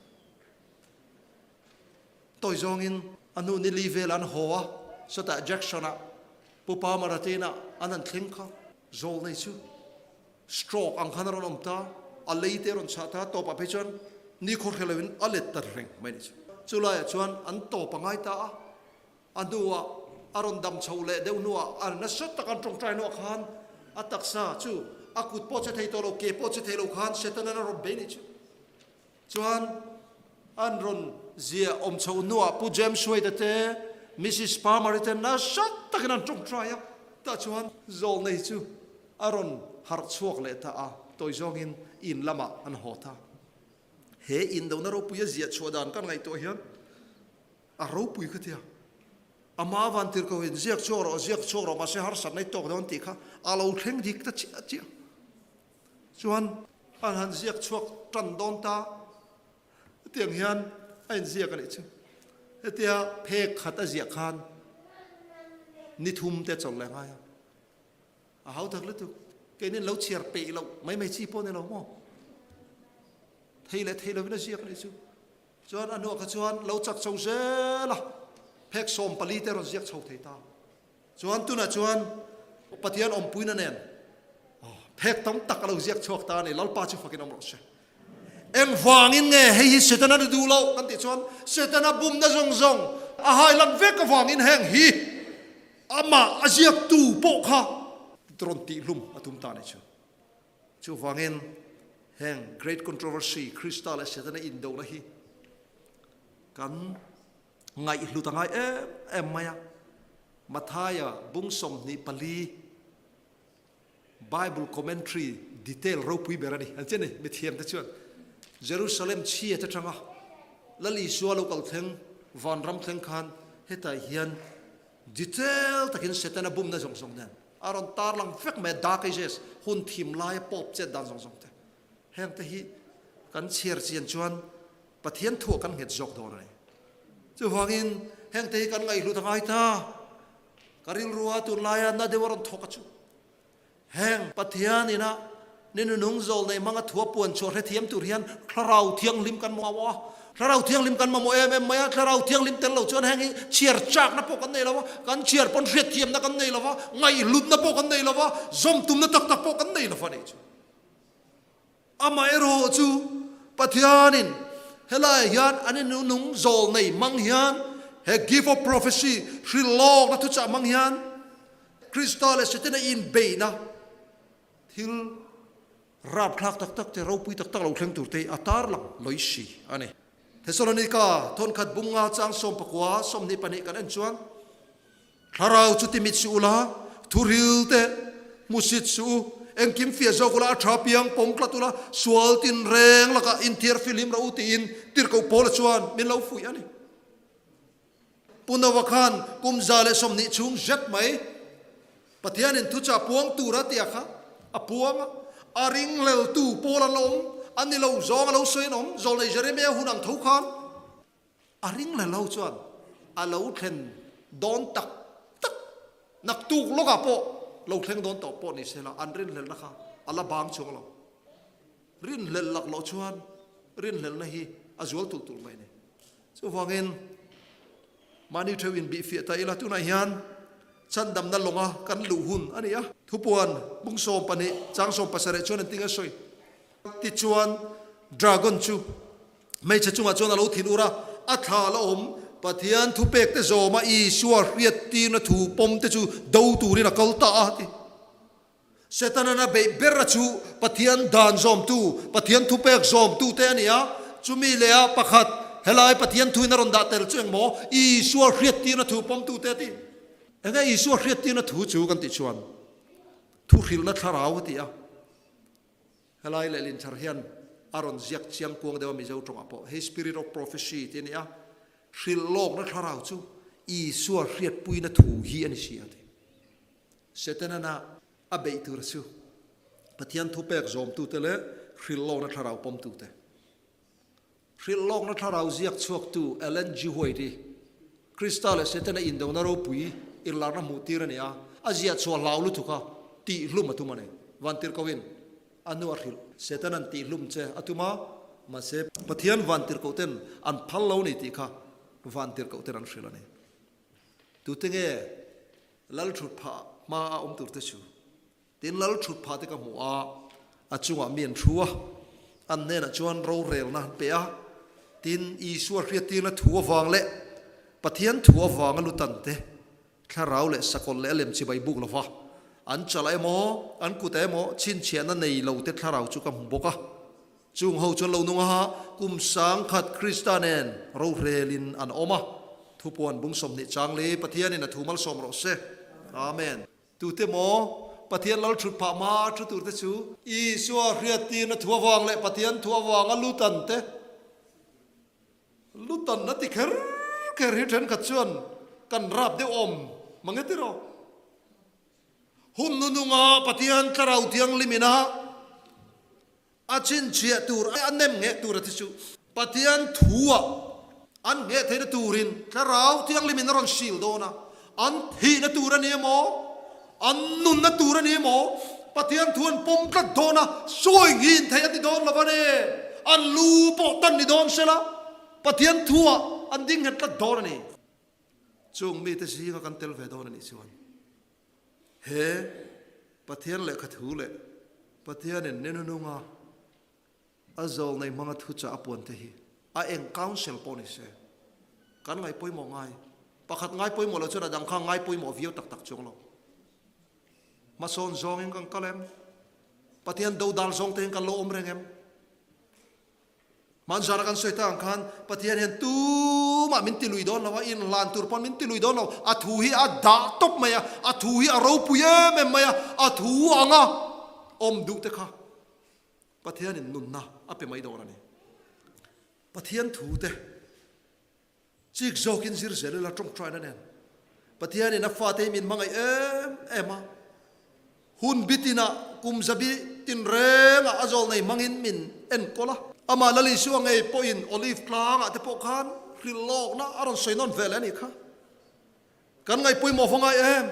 S1: Tawi zawngin a hnu ni li vel an haw a, sawtah Jackson-ah Pu Palmer-a te inah an han thleng kha. Zawlnei chu stroke ang khan a rawn awm ta, a lei te a rawn chhah ta, tawpah phei chuan nikhua hre loin a let ta reng mai nih chu. Chulaiah chuan an tawp a ngai ta a. A hnuah a rawn dam chho leh deuh hnuah a nasa tak an tawngtai hnuah khan a taksa chu a kut pawh che thei tawh lo, ke pawh che thei lo khan Setanan a rawn bei nih chu. Chuan an rawn ziah awm chho hnuah Pu James Wade-a te, Mrs Palmer-i te nasa takin an tawngtai a, tah chuan zawlnei chu a rawn harh chhuak leh ta a, tawi zawngin in lamah an haw ta. He indona ropuia ziah chhuah dan kan ngaihtuah hian A ropui ka tia. Ama van tir ko in ziak chhuak rawh, ziak chhuak rawh, mahse harsatna i tawk dawn tih kha a lo thleng dik ta chiah chiah. Chuan an han ziak chhuak tan dawn ta. Hetiang hian a inziak a nih chu. Hetia phek khat a ziah khan ni thum te chawlh leh ngai a. A hau tak lutuk. Keinin lo chhiar peih loh mai mai chi pawh ni lo maw? Thei leh thei lovin a ziak a nih chu. Chuan a hnuah kha chuan lo chak chho zel a, phek 14 te rawn ziak chho thei ta. Chuan tunah chuan Pathian awmpuina nen phek tam tak a lo ziak chhuak ta a ni, Lalpa chu fakin awm rawh se. Engvangin nge hei hi Setana ni duh loh kan tih chuan Setana bumna zawng zawng a hailan vek avangin heng hi amah a ziaktu pawh kha rawn tihhlum a tum ta a nih chu. Chuvangin heng Great Controversy, Krista leh Setana indona hi kan ngaihhlut a ngai em em mai a. Mathaia bung 24 Bible commentary detail ropui ber a ni. An che ni, mithiamte chuan Jerusalem chhiat atanga Lal Isua lo kal thleng. vanram thleng khan hetah hian detail takin Setana bumna zawng zawng nen a rawn tarlang vek mai a, Dark Ages hun thim laia pawp chet dan zawng zawng te. Heng te hi kan chhiar chian chuan Pathian thuah kan nghet zawk dawn a ni. Chuvangin heng te hi kan ngaihhlut a ngai ta. Ka rilrua tunlaia na deuh a rawn thawk a chu. Heng Pathian ina ni nunung zawl nei hmanga thua puan chhuah hrethiam tur hian Thlarau Thianghlim kan mamawh a. Thlarau Thianghlim kan mamawh em em mai a, Thlarau Thianghlim tel lo chuan heng hi chhiar chakna pawh kan nei lo va, kan chhiar pawn hriatthiamna kan nei lo va, ngaihhlutna pawh kan nei lo va, zawm tumna tak tak pawh kan nei lo va nih chu. Amaherawh chu Pathianin helaiah hian an inunung zawl nei hmang hian he gift of prophecy hrilh lawkna thuchah hmang hian Krista leh Setana inbeihna thil rapthlak tak tak te ropui tak tak lo thleng tur te hi a tarlang lawi si a ni. Thesalonika thawnkhat bunga chang 19 22 kan en chuan Thlarau chu timit suh ula, thuril te hmusit suh u, engkim fiah zawk ula, a tha piang pawm tlat ula, sual tinreng lakah inthiar filim rawh u tiin Tirhkoh Paula chuan min lo fuih a ni. Pu Nova khan kum 120 chhung zet mai Pathianin thuchah puang tura tia kha a puang a, a ringhleltu Paul an lo awm, a ni lo zawng a lo sawi an awm, Zawlnei Jeremia hun ang tho khan. A ring la lo chuan a lo thlen dawn tak tak, naktuk lawkah pawh lo thleng dawn tawh pawh ni se la, an rinhlelhna kha a la bang chuang lo. Rinhlelh lak loh chuan rinhlelhna hi a zual tulh tulh mai a ni. Chuvangin mahni theuh inbihfiah ta ila tunah hian chhandamna lawnga kan luh hun a ni a. Thupuan bung 12 chang 17 chuan engtin nge sawi? Tichuan dragon chu Hmeichhe chungah chuan a lo thin ur a, a thla la awm. Pathian thupekte zawma Isua hriattirna thu pawmte chu do turin a kal ta a, ti. Setana'n a beih ber a chu Pathian dan zawmtu, Pathian thupek zawmtute a ni a. Chumi leh a pakhat, helai Pathian thuin a rawn dah tel chu engmaw? Isua hriattirna thu pawmtute a ti. Enge Isua hriattirna thu chu kan tih chuan thuhrilhna thlarau a ti a. Helai lehlin thar hian a rawn ziak chiang kuang deuh a Mizo tawngah pawh hei Spirit of Prophecy tih a ni a, hrilh lawkna thlarau chu Isua hriatpuina thu hi a ni si a ti. Setana'n a beih tur chu Pathian thupek zawmtute leh hrilh lawkna thlarau pawmtute. Hrilh lawkna thlarau ziak chhuaktu Ellen G. White hi Krista leh Setana indona ropui irlarna hmuh tir a ni a, a ziah chhuah hlau lutuk a, tihhlum a tum a ni. Vantirhkohin a nu a hrilh. Setana'n tihhlum che a tum a, mahse Pathian vantirhkohten an phal lo ni tih kha vantirhkohten an hrilh a ni. Tute nge Lal thutphah hmaa awm turte chu? Tin, lal thut phah te ka hmu a, a chungah mi an thu a, an hnenah chuan rorelna an pe a. Tin, Isua hriattirna thu avang leh Pathian thu avanga lutan te, thlarau leh sakawlh leh a lem chibai buk lova an chalh emaw, an kut emaw chhinchhiahna nei lo te thlarau chu ka hmu bawk a. Chung ho chuan lo nung a, kum 1000 Krista nen rorelin an awm a. Thupuan bung 20 chang li Pathianin a thu malsawm rawh se. Amen. Tute maw Pathian lal thut phah hma thu turte chu? Isua hriattirna thu avang leh Pathian thu avanga lutan te, lutan a ti kher kher hi thenkhat chuan kan rap deuh awm mang e tiraw? Hun nununga Pathian Thlarau Thianghlim ina A chhinchhiah tur a nem ngheh tur a thi chu Pathian thua an ngheh theihna turin Thlarau Thianghlimin a rawn sil dawn a, an thihna tur a ni emaw, an nunna tur a ni emaw, Pathian thu an pawm tlat dawn a, sawi nghin theih a ti dawn lo a ni. An lu pawh tan ni dawn sela, Pathian thua an ding nghet tlat dawn a ni. Chung mite zinga kan tel ve dawn a nih chuan. He Pathian lehkha thu leh Pathianin ninununga a zawlnei hmanga thuchah a puan te hi a eng council pawh ni se kan ngaih pawimawh ngai. Pakhat ngai pawimawh lo chuan a dang kha ngai pawimawh viau tak tak chuang lo. Hmasawn zawngin kan kal em? Pathian dodal zawng te hian kan lo awm reng em? Hmanzara kan sawi tak ang khan Pathian hian tumah min ti lui dawn lo a, inhlan tur pawn min ti lui dawn lo. A thu hi a dah tawp mai a, a thu hi a ropui em em mai a, a thu anga awm duh te kha Pathianin nunna a pe mai dawn a ni. Pathian thu te. Chik zawkin zir zel ila tawngtaina nen Pathianin a fate hi min hmangaih em em a, hun bitinah kum zabi tinrengah a zawl nei hmangin min enkawl a. Amah Lal Isua ngei pawhin Olive tlangah te pawh khan hrilh lawkna a rawn sawi nawn ve leh a nih kha. Kan ngaihpawimawh va ngai em?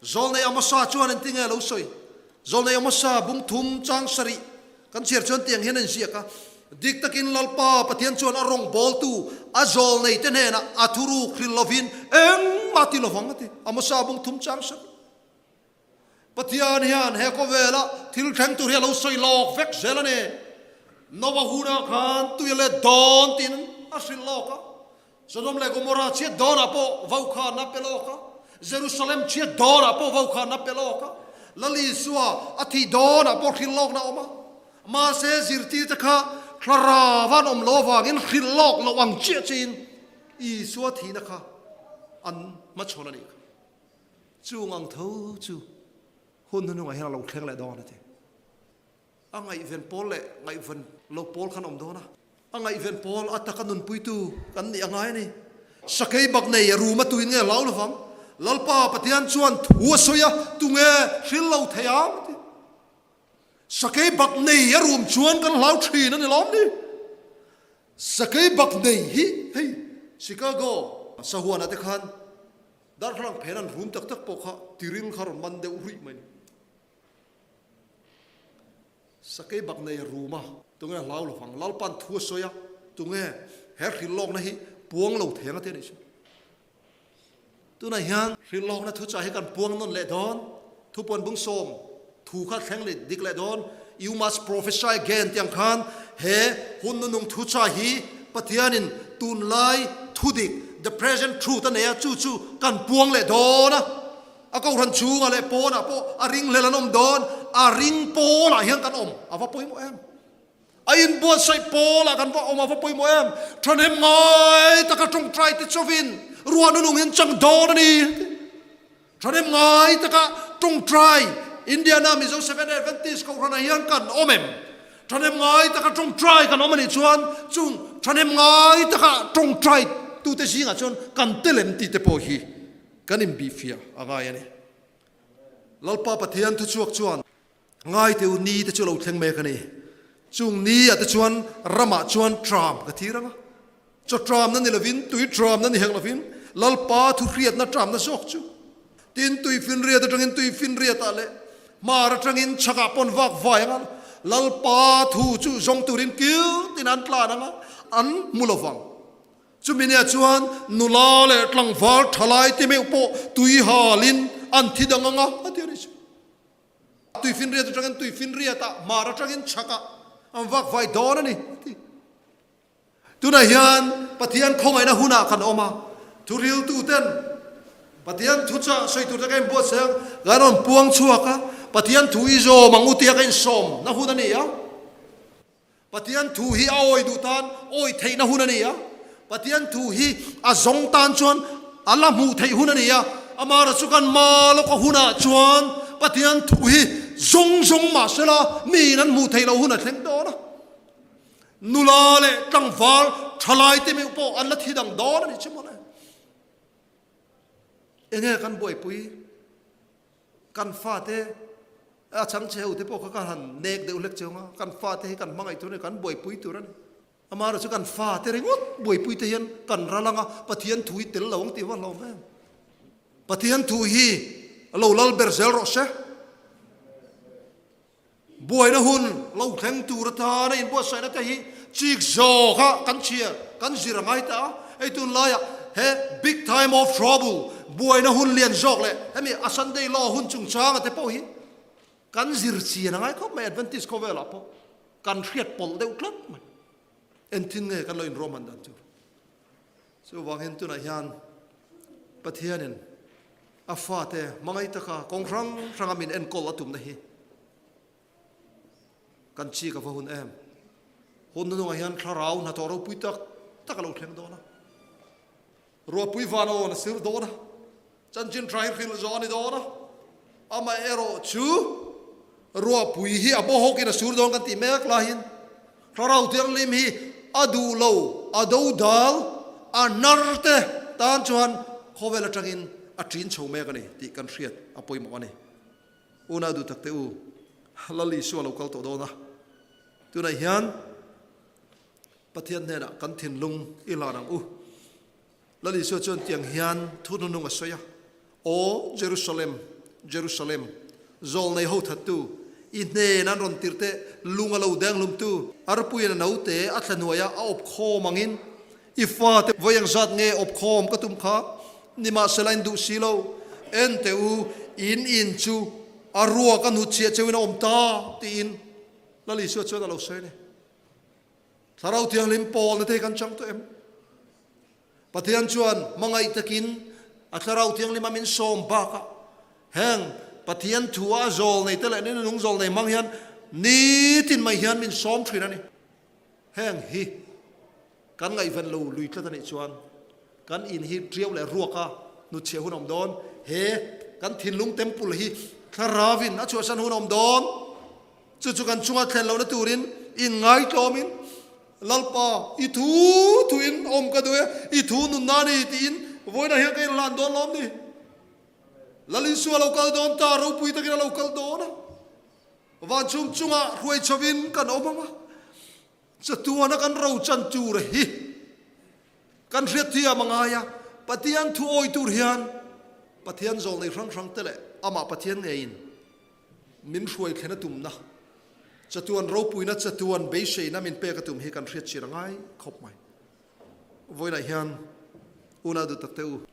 S1: Zawlnei Amosa chuan engtinge a lo sawi? Zawlnei Amosa bung thum chang sarih kan chhiar chuan tiang hian a inziak a, Dik takin Lalpa Pathian chuan a rawngbawltu a zawlneite hnenah a thuruk hrilh lovin engmah ti lovang a ti. Amosa bung thum chang sarih. Pathian hian he khawvela thil thleng tur hi a lo sawi lawk vek zel a ni. Noah hunah khan tui a let dawn tiin a hrilh lawk a. Sodom leh Gomorrah chhiat dawnah pawh vaukhana pe lawk a, Jerusalem chhiat dawnah pawh vaukhana pe lawk a, Lal Isua a thih dawnah pawh hrilh lawkna a awm a. Mahse zirtirte kha thlarau an awm lo avangin hrilh lawk loh ang chiah chiin Isua thihna kha an hmachhawn a nih kha. Chung ang tho chu hun hnuhnungah hian a lo thleng leh dawn a ti. A ngaihven pawl leh ngaihven lo pawl khan awm dawn a. A ngaihven pawl a taka nunpuitu kan nih a ngai a ni. Sakei bak nei a rum a tuin nge hlau lovang? Lalpa Pathian chuan thu a sawi a, tunge hril lo thei ang? A ti. Sakei bak nei a rum chuan kan hlau thin a ni lawm ni? Sakei bak nei hi hei Chicago sahuanah te khan darthlalang phen an rum tak tak pawh kha tiril kha rawn man deuh ruih mai a ni. Sakei bak nei a rum a, tunge hlau lo vang? Lalpan thu a sawi a, tunge he hrilhlawkna hi puang lo theng a ti a nih chu. Tunah hian hrilhlawkna thuchah hi kan puang nawn leh dawn, thupuan bung sawm thu kha thleng leh dik leh dawn, You must prophesy again tih ang khan he hun nunung thuchah hi Pathianin tunlai thudik, the present truth a nei a, chu chu kan puang leh dawn a. A kohhran chhungah leh pawnah pawh a ringhlel an awm dawn, a ring pawlah hian kan awm a va pawimawh em? A inbuatsaih pawlah kan va awm a va pawimawh em? Thahnem ngai taka tawngtai te chawin ruah nunung hian chang dawn a ni. Thahnem ngai taka tawngtai Indiana Mizo Seventh Adventist kohhranah hian kan awm em? Thahnem ngai taka tawngtai kan awm a nih chuan chung thahnem ngai taka tawngtai tute zingah chuan kan tel em tih te pawh hi Kan inbihfiah a ngai a ni. Lalpa Pathian thuchhuak chuan ngaiteu ni te chu a lo thleng mek a ni. Chung ni ah te chuan ramah chuan tram ka thir ang a. Chaw tramna ni lovin, tui tramna ni hek lovin, Lalpa thuhriatna tramna zawk chu. Tin, tui finriat atangin tui finriatah leh hmar atangin chhakah pawn vak vai ang a, Lalpa thu chu zawng turin kil tin an tlan ang a, an hmu lovang. Chumi nia chuan nula leh tlangval thalai te meuh pawh tui halin an thi dang ang a, a ti a ni chu. Tuifinriat atangin tuifinriatah, hmar atangin chhakah an vak vai dawn a ni, a ti. Tunah hian Pathian khawngaihna hunah kan awm a, thuriltuten Pathian thuchah sawi tur te ka inbuatsaih a, kan rawn puang chhuak a, Pathian thu i zawm ang u tia ka insawmna hun a ni a. Pathian thu hi a awi duh tan awi theihna hun a ni a, Pathian thu hi a zawng tan chuan a la hmuh theih hun a ni a, amaherawhchu chu kan hma lawka hunah chuan Pathian thu hi zawng zawng mah sela miin an hmuh theih loh hun a thleng dawn a, nula leh tlangval thalai te meuh pawh an la thi dang dawn a ni che mawle. Enge kan buaipui? Kan fate a chang che ho te pawh kha ka han nek deuh hlek cheu ang a, kan fate hi kan hmangaih tur a ni, kan buaipui tur a ni. Amaherawhchu chu kan fate ringawt buaipui te hian kan ral ang a, Pathian thu hi tel lo ang tih va hlawm em. Pathian thu hi lo lal ber zel rawh se. Buaina hun lo thleng tur atana inbuatsaihna te hi chik zawka kan chhiar, kan zir a ngai ta a. Hei tunlaiah he big time of trouble, buaina hun lian zawk leh hemi a Sunday law hun chungchanga te pawh hi kan zir chian a ngai khawp mai. Adventist khawvelah pawh kan hriat pawlh deuh tlat mai. Engtin nge kan lo inruahman dan tur? Chuvangin tunah hian Pathianin a fate hmangaih taka kawng hrang hranga min enkawl a tumna hi kan chik a va hun em. Hun hnungah hian thlarau hnathawh ropui tak tak a lo thleng dawn a. Ruahpui van awn a sir dawn a, chanchin tha hi hrilh zawh a ni dawn a. Amaherawhchu ruahpui hi a bawhawkin a sur dawn kan tih mek laiin Thlarau Thianghlim hi a duh lo, a do dal, a hnar te tan chuan khawvel atangin a ṭin chho mek a ni tih kan hriat a pawimawh a ni. Unau duh tak te u, Lal Isua lo kal tawh dawn a, tunah hian Pathian hnenah kan thinlung i hlan ang u. Lal Isua chuan tiang hian thu hnunung a sawi a, Aw Jerusalem, Jerusalem, zawlnei ho thattu, i hnen an rawn tirh teh, lung a lo denghlumtu, arpuiin a naute a thla hnuaia a awp khawm angin, i fate vawi eng zat nge awp khawm ka tum kha, nimahsela in duh si lo, en teh u, in in chu a ruak a hnutchhiah cheuhin a awm ta, tiin Lal Isua chuan a lo sawi a ni. Thlarau Thianghlim pawlna te hi kan chang tawh em? Pathian chuan hmangaih takin a Thlarau Thianghlim a min sawm bakah heng Pathian thu a zawl nei te leh ni nung zawl nei hmang hian nitin mai hian min sawm thin a ni. Heng hi kan ngaihven lo lui tlat a nih chuan kan in hi tiau leh ruaka hnutchhiah hun a awm dawn. He kan thinlung temple hi Thlarauvin a chhuahsan hun a awm dawn. Chu chu kan chunga thlen lohna turin inngaitlawmin, Lalpa, i thu thuin awm ka duh e, i thu nunna a ni tiin vawiinah hian ka inhlan dawn lawm ni? Lal Isua a lo kal dawn ta, ropui takin a lo kal dawn a, vanchhung chungah hruai chhovin kan awm ang a, chatuana kan rochan tur hi kan hriatthiam a ngai a, Pathian thu awi tur hian Pathian zawlnei hrang hrang te leh amah Pathian ngeiin Min hruai thlen a tumna, chatuan ropuina, chatuan beiseina min pek a tum hi kan hriat chir a ngai khawp mai. Vawiinah hian unau duh takte u,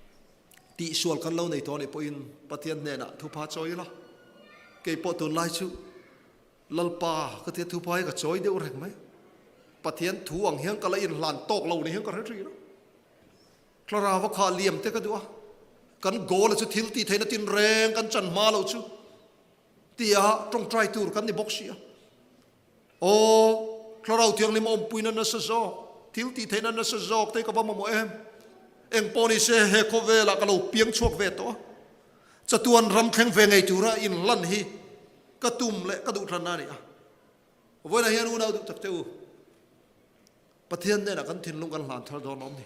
S1: tihsual kan lo nei tawh anih pawhin Pathian hnenah thupha chawi ila, kei pawh tunlai chu Lalpa ka tia thupha hi ka chawi deuh reng mai. Pathian thu ang hian ka la inhlan tawk lo ni hian ka hre thin a. Thlarau a khah liam te ka duh a, kan goal a chu thil tih theihna tinreng kan chan hma lo chu tia tawngtai tur kan ni bawk si a. Aw, Thlarau Thianghlim awmpuina nasa zawk, thil tih theihna nasa zawk te ka va mamawh em? Eng pawh ni se he khawvelah ka lo piang chhuak ve tawh a, chatuan ram thleng ve ngei tura inlan hi ka tum leh ka duhthlanna a ni a. Vawiinah hian unau duh tak te u, Pathian hnenah kan thinlung kan hlan thar dawn awm ni.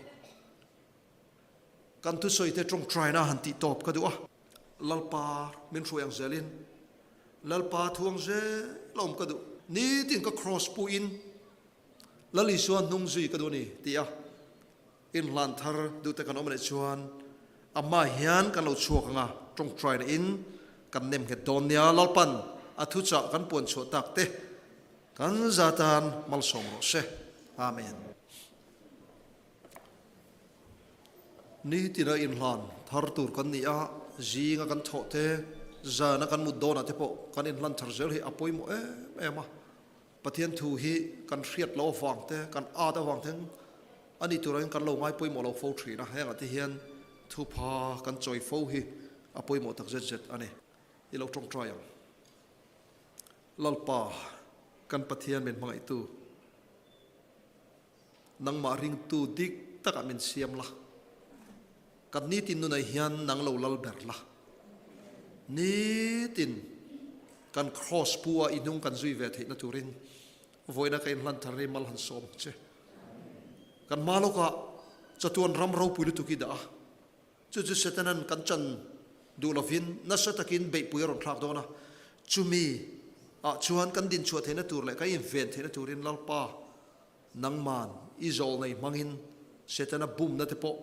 S1: Kan thusawi te tawngtaina han tih tawp ka duh a. Lalpa min hruai ang zelin, Lalpa thu ang zel a awm ka duh. Nitin ka cross puhin Lal Isua hnung zui ka duh a ni ti a inhlan thar duh te kan awm leh chuan amah hian kan lo chhuak ang a, tawngtaina in kan nem nghet dawn nia. Lalpan a thuchah kan puan chhuah tak te Kan za tan malsawm rawh se. Amen. Nitina inhlan thar tur kan ni a, zinga kan thawh te, zana kan mut dawnah te pawh kan inhlan thar zel hi a pawimawh em em a. Pathian thu hi kan hriat loh avang te, kan at avang te a nih turah hian kan lo ngai pawimawh lo fo thin a, hengah te hian thupha kan chawi fo hi a pawimawh tak zet zet a ni. I lo tawngtai ang. Lalpa, kan Pathian min hmangaihtu, nangmah ringtu dik takah min siam la, kan nitin nunah hian nang lo lal ber la, nitin kan kraws pu a i hnung kan zui ve theihna turin vawiina ka inhlan thar hi mal han sawm ang che. Kan hma lawkah chatuan ram ropui lutuk i dah a, Chu chu Setanan kan chan duh lovin nasa takin beihpui a rawn thlak dawn a, chumi ah chuan kan dinchhuah theihna tur leh kan inven theihna turin Lalpa nangman i zawlnei hmangin Setana bumna te pawh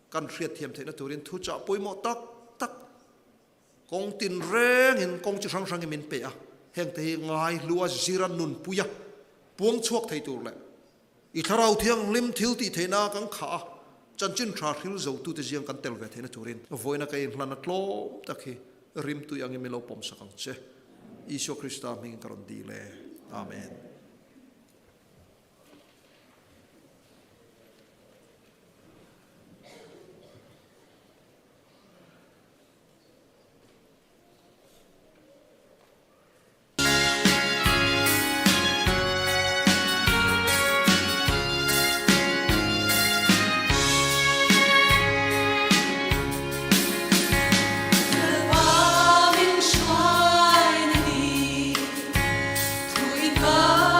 S1: kan hriatthiam theihna turin thuchah pawimawh tak tak kawng tinrengin kawng chi hrang hrangin min pe a, hengte hi ngaihlua zira nunpuia puang chhuak thei tur leh I Thlarau Thianghlim thil tih theihna kan khah a, chanchin tha hril zotute ziang kan tel ve theihna turin vawiina ka inhlan a tlawm tak hi rimtui angin min lo pawmsak ang che. Isua Krista hmingin ka rawn dil e. Amen.
S2: Lalpa min hruai na ni, thu i ka.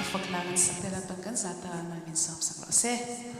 S2: A fak hla kan sak te Lalpan kan zata mal min sawm sak rawh se.